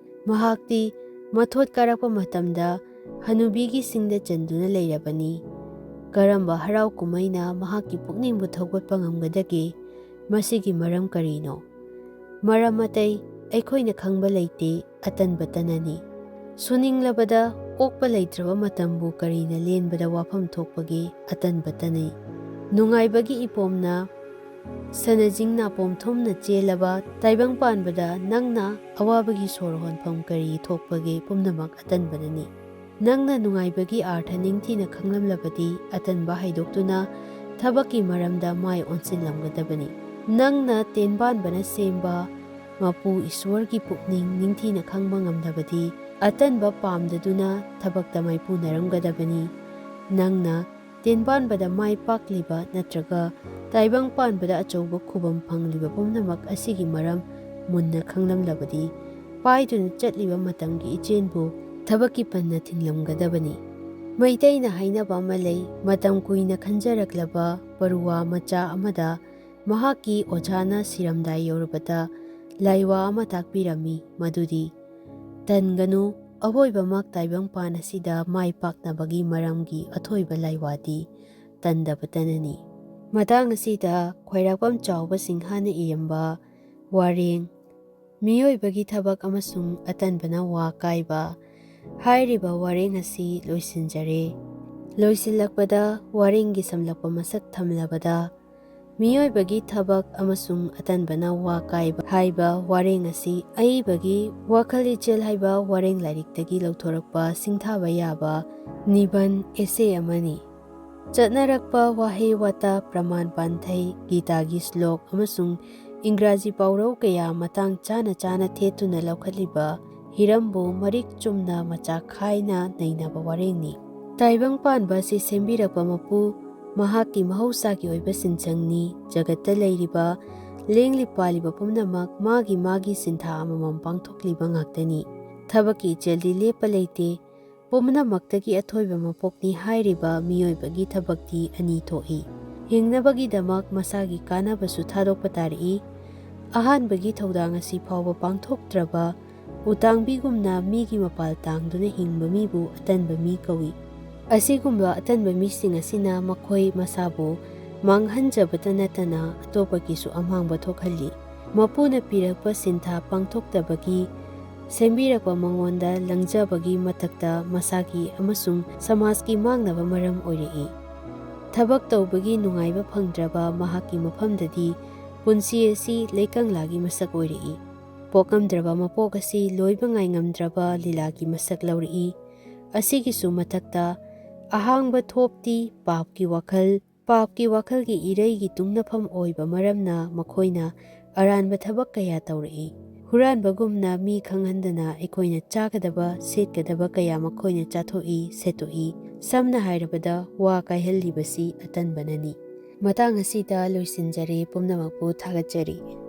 ꯃꯍꯥꯛꯇꯤ ꯃꯊꯣꯠ ꯀꯥꯔꯛꯄ ꯃꯇꯝꯗ ꯍꯅꯨꯕꯤꯒꯤ ꯁꯤꯡꯗ ꯆꯟꯗꯨꯅ ꯂꯩꯔꯕꯅꯤ꯫ ꯀꯔꯝꯕ ꯍꯔꯥꯎ ꯀꯨꯝꯍꯩꯅ ꯃꯍꯥꯛꯀꯤ ꯄꯨꯛꯅꯤꯡꯕꯨ ꯊꯧꯒꯠꯄ ꯉꯝꯒꯗꯒꯦ? ꯃꯁꯤꯒꯤ ꯃꯔꯝ ꯀꯔꯤꯅꯣ? ꯃꯔꯝ ꯑꯇꯩ ꯑꯩꯈꯣꯏꯅ ꯈꯪꯕ ꯂꯩꯇꯦ, ꯑꯇꯟꯕꯇꯅꯅꯤ꯫ ꯁꯨꯅꯤꯡꯂꯕꯗ ꯑꯣꯛꯄ ꯂꯩꯇ꯭ꯔꯕ ꯃꯇꯝꯕꯨ ꯀꯔꯤꯅ ꯂꯦꯟꯕꯗ ꯋꯥꯐꯝ ꯊꯣꯛꯄꯒꯦ? ꯑꯇꯟꯕꯇꯅꯤ꯫ ꯅꯨꯡꯉꯥꯏꯕꯒꯤ ꯏꯄꯣꯝꯅ ꯁꯅꯖꯤꯡ ꯅꯥꯄꯣꯝ ꯊꯨꯝꯅ ꯆꯦꯜꯂꯕ ꯇꯥꯏꯕꯪ ꯄꯥꯟꯕꯗ ꯅꯪꯅ ꯑꯋꯥꯕꯒꯤ ꯁꯣꯔ ꯍꯣꯟꯐꯝ ꯀꯔꯤ ꯊꯣꯛꯄꯒꯦ? ꯄꯨꯝꯅꯃꯛ ꯑꯇꯟꯕꯅꯅꯤ꯫ ꯅꯪꯅ ꯅꯨꯡꯉꯥꯏꯕꯒꯤ ꯑꯥꯔꯊ ꯅꯤꯡꯊꯤꯅ ꯈꯪꯂꯝꯂꯕꯗꯤ ꯑꯇꯟꯕ ꯍꯥꯏꯗꯣꯛꯇꯨꯅ ꯊꯕꯛꯀꯤ ꯃꯔꯝꯗ ꯃꯥꯏ ꯑꯣꯟꯁꯤꯜꯂꯝꯒꯗꯕꯅꯤ꯫ ꯅꯪꯅ ꯇꯦꯟꯕꯥꯟꯕꯅ ꯁꯦꯝꯕ ꯃꯄꯨ ꯏꯁ꯭ꯋꯔꯒꯤ ꯄꯨꯛꯅꯤꯡ ꯅꯤꯡꯊꯤꯅ ꯈꯪꯕ ꯉꯝꯂꯕꯗꯤ ꯑꯇꯟꯕ ꯄꯥꯝꯗꯗꯨꯅ ꯊꯕꯛꯇ ꯃꯥꯏꯄꯨꯅꯔꯝꯒꯗꯕꯅꯤ꯫ ꯅꯪꯅ ꯇꯦꯟꯕꯥꯟꯕꯗ ꯃꯥꯏ ꯄꯥꯛꯂꯤꯕ ꯅꯠꯇ꯭ꯔꯒ ꯇꯥꯏꯕꯪ ꯄꯥꯟꯕꯗ ꯑꯆꯧꯕ ꯈꯨꯕꯝ ꯐꯪꯂꯤꯕ ꯄꯨꯝꯅꯃꯛ ꯑꯁꯤꯒꯤ ꯃꯔꯝ ꯃꯨꯟꯅ ꯈꯪꯂꯝꯂꯕꯗꯤ ꯄꯥꯏꯗꯨꯅ ꯆꯠꯂꯤꯕ ꯃꯇꯝꯒꯤ ꯏꯆꯦꯜꯕꯨ ꯊꯕꯛꯀꯤ ꯄꯟꯅ ꯊꯤꯡꯂꯝꯒꯗꯕꯅꯤ꯫ ꯃꯩꯇꯩꯅ ꯍꯥꯏꯅꯕ ꯑꯃ ꯂꯩ, ꯃꯇꯝ ꯀꯨꯏꯅ ꯈꯟꯖꯔꯛꯂꯕ ꯄꯔꯨꯋꯥ ꯃꯆꯥ ꯑꯃꯗ ꯃꯍꯥꯛꯀꯤ ꯑꯣꯖꯥꯅ ꯁꯤꯔꯝꯗꯥꯏ ꯌꯧꯔꯕꯗ ꯂꯥꯏꯋꯥ ꯑꯃ ꯇꯥꯛꯄꯤꯔꯝꯃꯤ, ꯃꯗꯨꯗꯤ ꯇꯟꯒꯅꯨ, ꯑꯋꯣꯏꯕꯃꯛ ꯇꯥꯏꯕꯪꯄꯥꯟ ꯑꯁꯤꯗ ꯃꯥꯏ ꯄꯥꯛꯅꯕꯒꯤ ꯃꯔꯝꯒꯤ ꯑꯊꯣꯏꯕ ꯂꯥꯏꯋꯥꯗꯤ ꯇꯟꯗꯕꯇꯅꯅꯤ꯫ ꯃꯇꯥꯡ ꯑꯁꯤꯗ ꯈ꯭ꯋꯥꯏꯔꯥꯛꯄꯝ ꯆꯥꯎꯕ ꯁꯤꯡꯍꯅ ꯏꯔꯝꯕ ꯋꯥꯔꯦꯡ, ꯃꯤꯑꯣꯏꯕꯒꯤ ꯊꯕꯛ ꯑꯃꯁꯨꯡ ꯑꯇꯟꯕꯅ ꯋꯥ ꯀꯥꯏꯕ ꯍꯥꯏꯔꯤꯕ ꯋꯥꯔꯦꯡ ꯑꯁꯤ ꯂꯣꯏꯁꯤꯟꯖꯔꯦ꯫ ꯂꯣꯏꯁꯤꯜꯂꯛꯄꯗ ꯋꯥꯔꯦꯡꯒꯤ ꯁꯝꯂꯞꯄ ꯃꯁꯛ ꯊꯝꯂꯕꯗ, ꯃꯤꯑꯣꯏꯕꯒꯤ ꯊꯕꯛ ꯑꯃꯁꯨꯡ ꯑꯇꯟꯕꯅ ꯋꯥ ꯀꯥꯏꯕ ꯍꯥꯏꯕ ꯋꯥꯔꯦꯡ ꯑꯁꯤ ꯑꯏꯕꯒꯤ ꯋꯥꯈꯜ ꯏꯆꯦꯜ ꯍꯥꯏꯕ ꯋꯥꯔꯦꯡ ꯂꯥꯏꯔꯤꯛꯇꯒꯤ ꯂꯧꯊꯣꯔꯛꯄ ꯁꯤꯡꯊꯥꯕ ꯌꯥꯕ ꯅꯤꯕꯟ, essay, ꯑꯃꯅꯤ꯫ ꯆꯠꯅꯔꯛꯄ ꯋꯥꯍꯩ ꯋꯥꯇꯥ, ꯄ꯭ꯔꯃꯥꯟ ꯄꯥꯟꯊꯩ, ꯒꯤꯇꯥꯒꯤ ꯁ꯭ꯂꯣꯛ ꯑꯃꯁꯨꯡ ꯏꯪꯒ꯭ꯔꯥꯖꯤ ꯄꯥꯎꯔꯧ ꯀꯌꯥ ꯃꯇꯥꯡ ꯆꯥꯅ ꯆꯥꯅ ꯊꯦꯠꯇꯨꯅ ꯂꯧꯈꯠꯂꯤꯕ ꯍꯤꯔꯝꯕꯨ ꯃꯔꯤꯛ ꯆꯨꯝꯅ ꯃꯆꯥ ꯈꯥꯏꯅ ꯅꯩꯅꯕ ꯋꯥꯔꯦꯡꯅꯤ꯫ ꯇꯥꯏꯕꯪ ꯄꯥꯟꯕ ꯑꯁꯤ ꯁꯦꯝꯕꯤꯔꯛꯄ ꯃꯄꯨ, ꯃꯍꯥꯛꯀꯤ ꯃꯍꯧꯁꯥꯒꯤ ꯑꯣꯏꯕ ꯁꯤꯟꯁꯪꯅꯤ꯫ ꯖꯒꯠꯇ ꯂꯩꯔꯤꯕ ꯂꯦꯡꯂꯤ ꯄꯥꯜꯂꯤꯕ ꯄꯨꯝꯅꯃꯛ ꯃꯥꯒꯤ ꯃꯥꯒꯤ ꯁꯤꯟꯊꯥ ꯑꯃꯃꯝ ꯄꯥꯡꯊꯣꯛꯂꯤꯕ ꯉꯥꯛꯇꯅꯤ꯫ ꯊꯕꯛꯀꯤ ꯏꯆꯦꯜꯗꯤ ꯂꯦꯞꯄ ꯂꯩꯇꯦ꯫ ꯄꯨꯝꯅꯃꯛꯇꯒꯤ ꯑꯊꯣꯏꯕ ꯃꯄꯣꯛꯅꯤ ꯍꯥꯏꯔꯤꯕ ꯃꯤꯑꯣꯏꯕꯒꯤ ꯊꯕꯛꯇꯤ ꯑꯅꯤ ꯊꯣꯛꯏ꯫ ꯍꯤꯡꯅꯕꯒꯤꯗꯃꯛ ꯃꯁꯥꯒꯤ ꯀꯥꯟꯅꯕꯁꯨ ꯊꯥꯗꯣꯛꯄ ꯇꯥꯔꯛꯏ꯫ ꯑꯍꯥꯟꯕꯒꯤ ꯊꯧꯗꯥꯡ ꯑꯁꯤ ꯐꯥꯎꯕ ꯄꯥꯡꯊꯣꯛꯇ꯭ꯔꯕ ꯎꯇꯥꯡꯕꯤꯒꯨꯝꯅ ꯃꯤꯒꯤ ꯃꯄꯥꯜ ꯇꯥꯡꯗꯨꯅ ꯍꯤꯡꯕ ꯃꯤꯕꯨ ꯑꯇꯟꯕ ꯃꯤ ꯀꯧꯏ꯫ ꯑꯁꯤꯒꯨꯝꯕ ꯑꯇꯟꯕ ꯃꯤꯁꯤꯡ ꯑꯁꯤꯅ ꯃꯈꯣꯏ ꯃꯁꯥꯕꯨ ꯃꯥꯡꯍꯟꯖꯕꯇ ꯅꯠꯇꯅ ꯑꯇꯣꯞꯄꯒꯤꯁꯨ ꯑꯃꯥꯡꯕ ꯊꯣꯛꯍꯜꯂꯤ꯫ ꯃꯄꯨꯅ ꯄꯤꯔꯛꯄ ꯁꯤꯟꯊꯥ ꯄꯥꯡꯊꯣꯛꯇꯕꯒꯤ, ꯁꯦꯝꯕꯤꯔꯛꯄ ꯃꯉꯣꯟꯗ ꯂꯪꯖꯕꯒꯤ ꯃꯊꯛꯇ ꯃꯁꯥꯒꯤ ꯑꯃꯁꯨꯡ ꯁꯃꯥꯖꯀꯤ ꯃꯥꯡꯅꯕ ꯃꯔꯝ ꯑꯣꯏꯔꯛꯏ꯫ ꯊꯕꯛ ꯇꯧꯕꯒꯤ ꯅꯨꯡꯉꯥꯏꯕ ꯐꯪꯗ꯭ꯔꯕ ꯃꯍꯥꯛꯀꯤ ꯃꯐꯝꯗꯗꯤ ꯄꯨꯟꯁꯤ ꯑꯁꯤ ꯂꯩꯀꯪꯂꯥꯒꯤ ꯃꯁꯛ ꯑꯣꯏꯔꯛꯏ꯫ ꯄꯣꯛꯉꯝꯗ꯭ꯔꯕ ꯃꯄꯣꯛ ꯑꯁꯤ ꯂꯣꯏꯕ ꯉꯥꯏꯉꯝꯗ꯭ꯔꯕ ꯂꯤꯂꯥꯒꯤ ꯃꯁꯛ ꯂꯧꯔꯛꯏ꯫ ꯑꯁꯤꯒꯤꯁꯨ ꯃꯊꯛꯇ ꯑꯍꯥꯡꯕ ꯊꯣꯞꯇꯤ ꯄꯥꯞꯀꯤ ꯋꯥꯈꯜ, ꯄꯥꯞꯀꯤ ꯋꯥꯈꯜꯒꯤ ꯏꯔꯩꯒꯤ ꯇꯨꯡꯅꯐꯝ ꯑꯣꯏꯕ ꯃꯔꯝꯅ ꯃꯈꯣꯏꯅ ꯑꯔꯥꯟꯕ ꯊꯕꯛ ꯀꯌꯥ ꯇꯧꯔꯛꯏ꯫ ꯍꯨꯔꯥꯟꯕꯒꯨꯝꯅ ꯃꯤ ꯈꯪꯍꯟꯗꯅ ꯑꯩꯈꯣꯏꯅ ꯆꯥꯒꯗꯕ, ꯁꯦꯠꯀꯗꯕ ꯀꯌꯥ ꯃꯈꯣꯏꯅ ꯆꯥꯊꯣꯛꯏ, ꯁꯦꯠꯇꯣꯛꯏ꯫ ꯁꯝꯅ ꯍꯥꯏꯔꯕꯗ, ꯋꯥ ꯀꯥꯏꯍꯜꯂꯤꯕꯁꯤ ꯑꯇꯟꯕꯅꯅꯤ꯫ ꯃꯇꯥꯡ ꯑꯁꯤꯗ ꯂꯣꯏꯁꯤꯟꯖꯔꯦ꯫ ꯄꯨꯝꯅꯃꯛꯄꯨ ꯊꯥꯒꯠꯆꯔꯤ꯫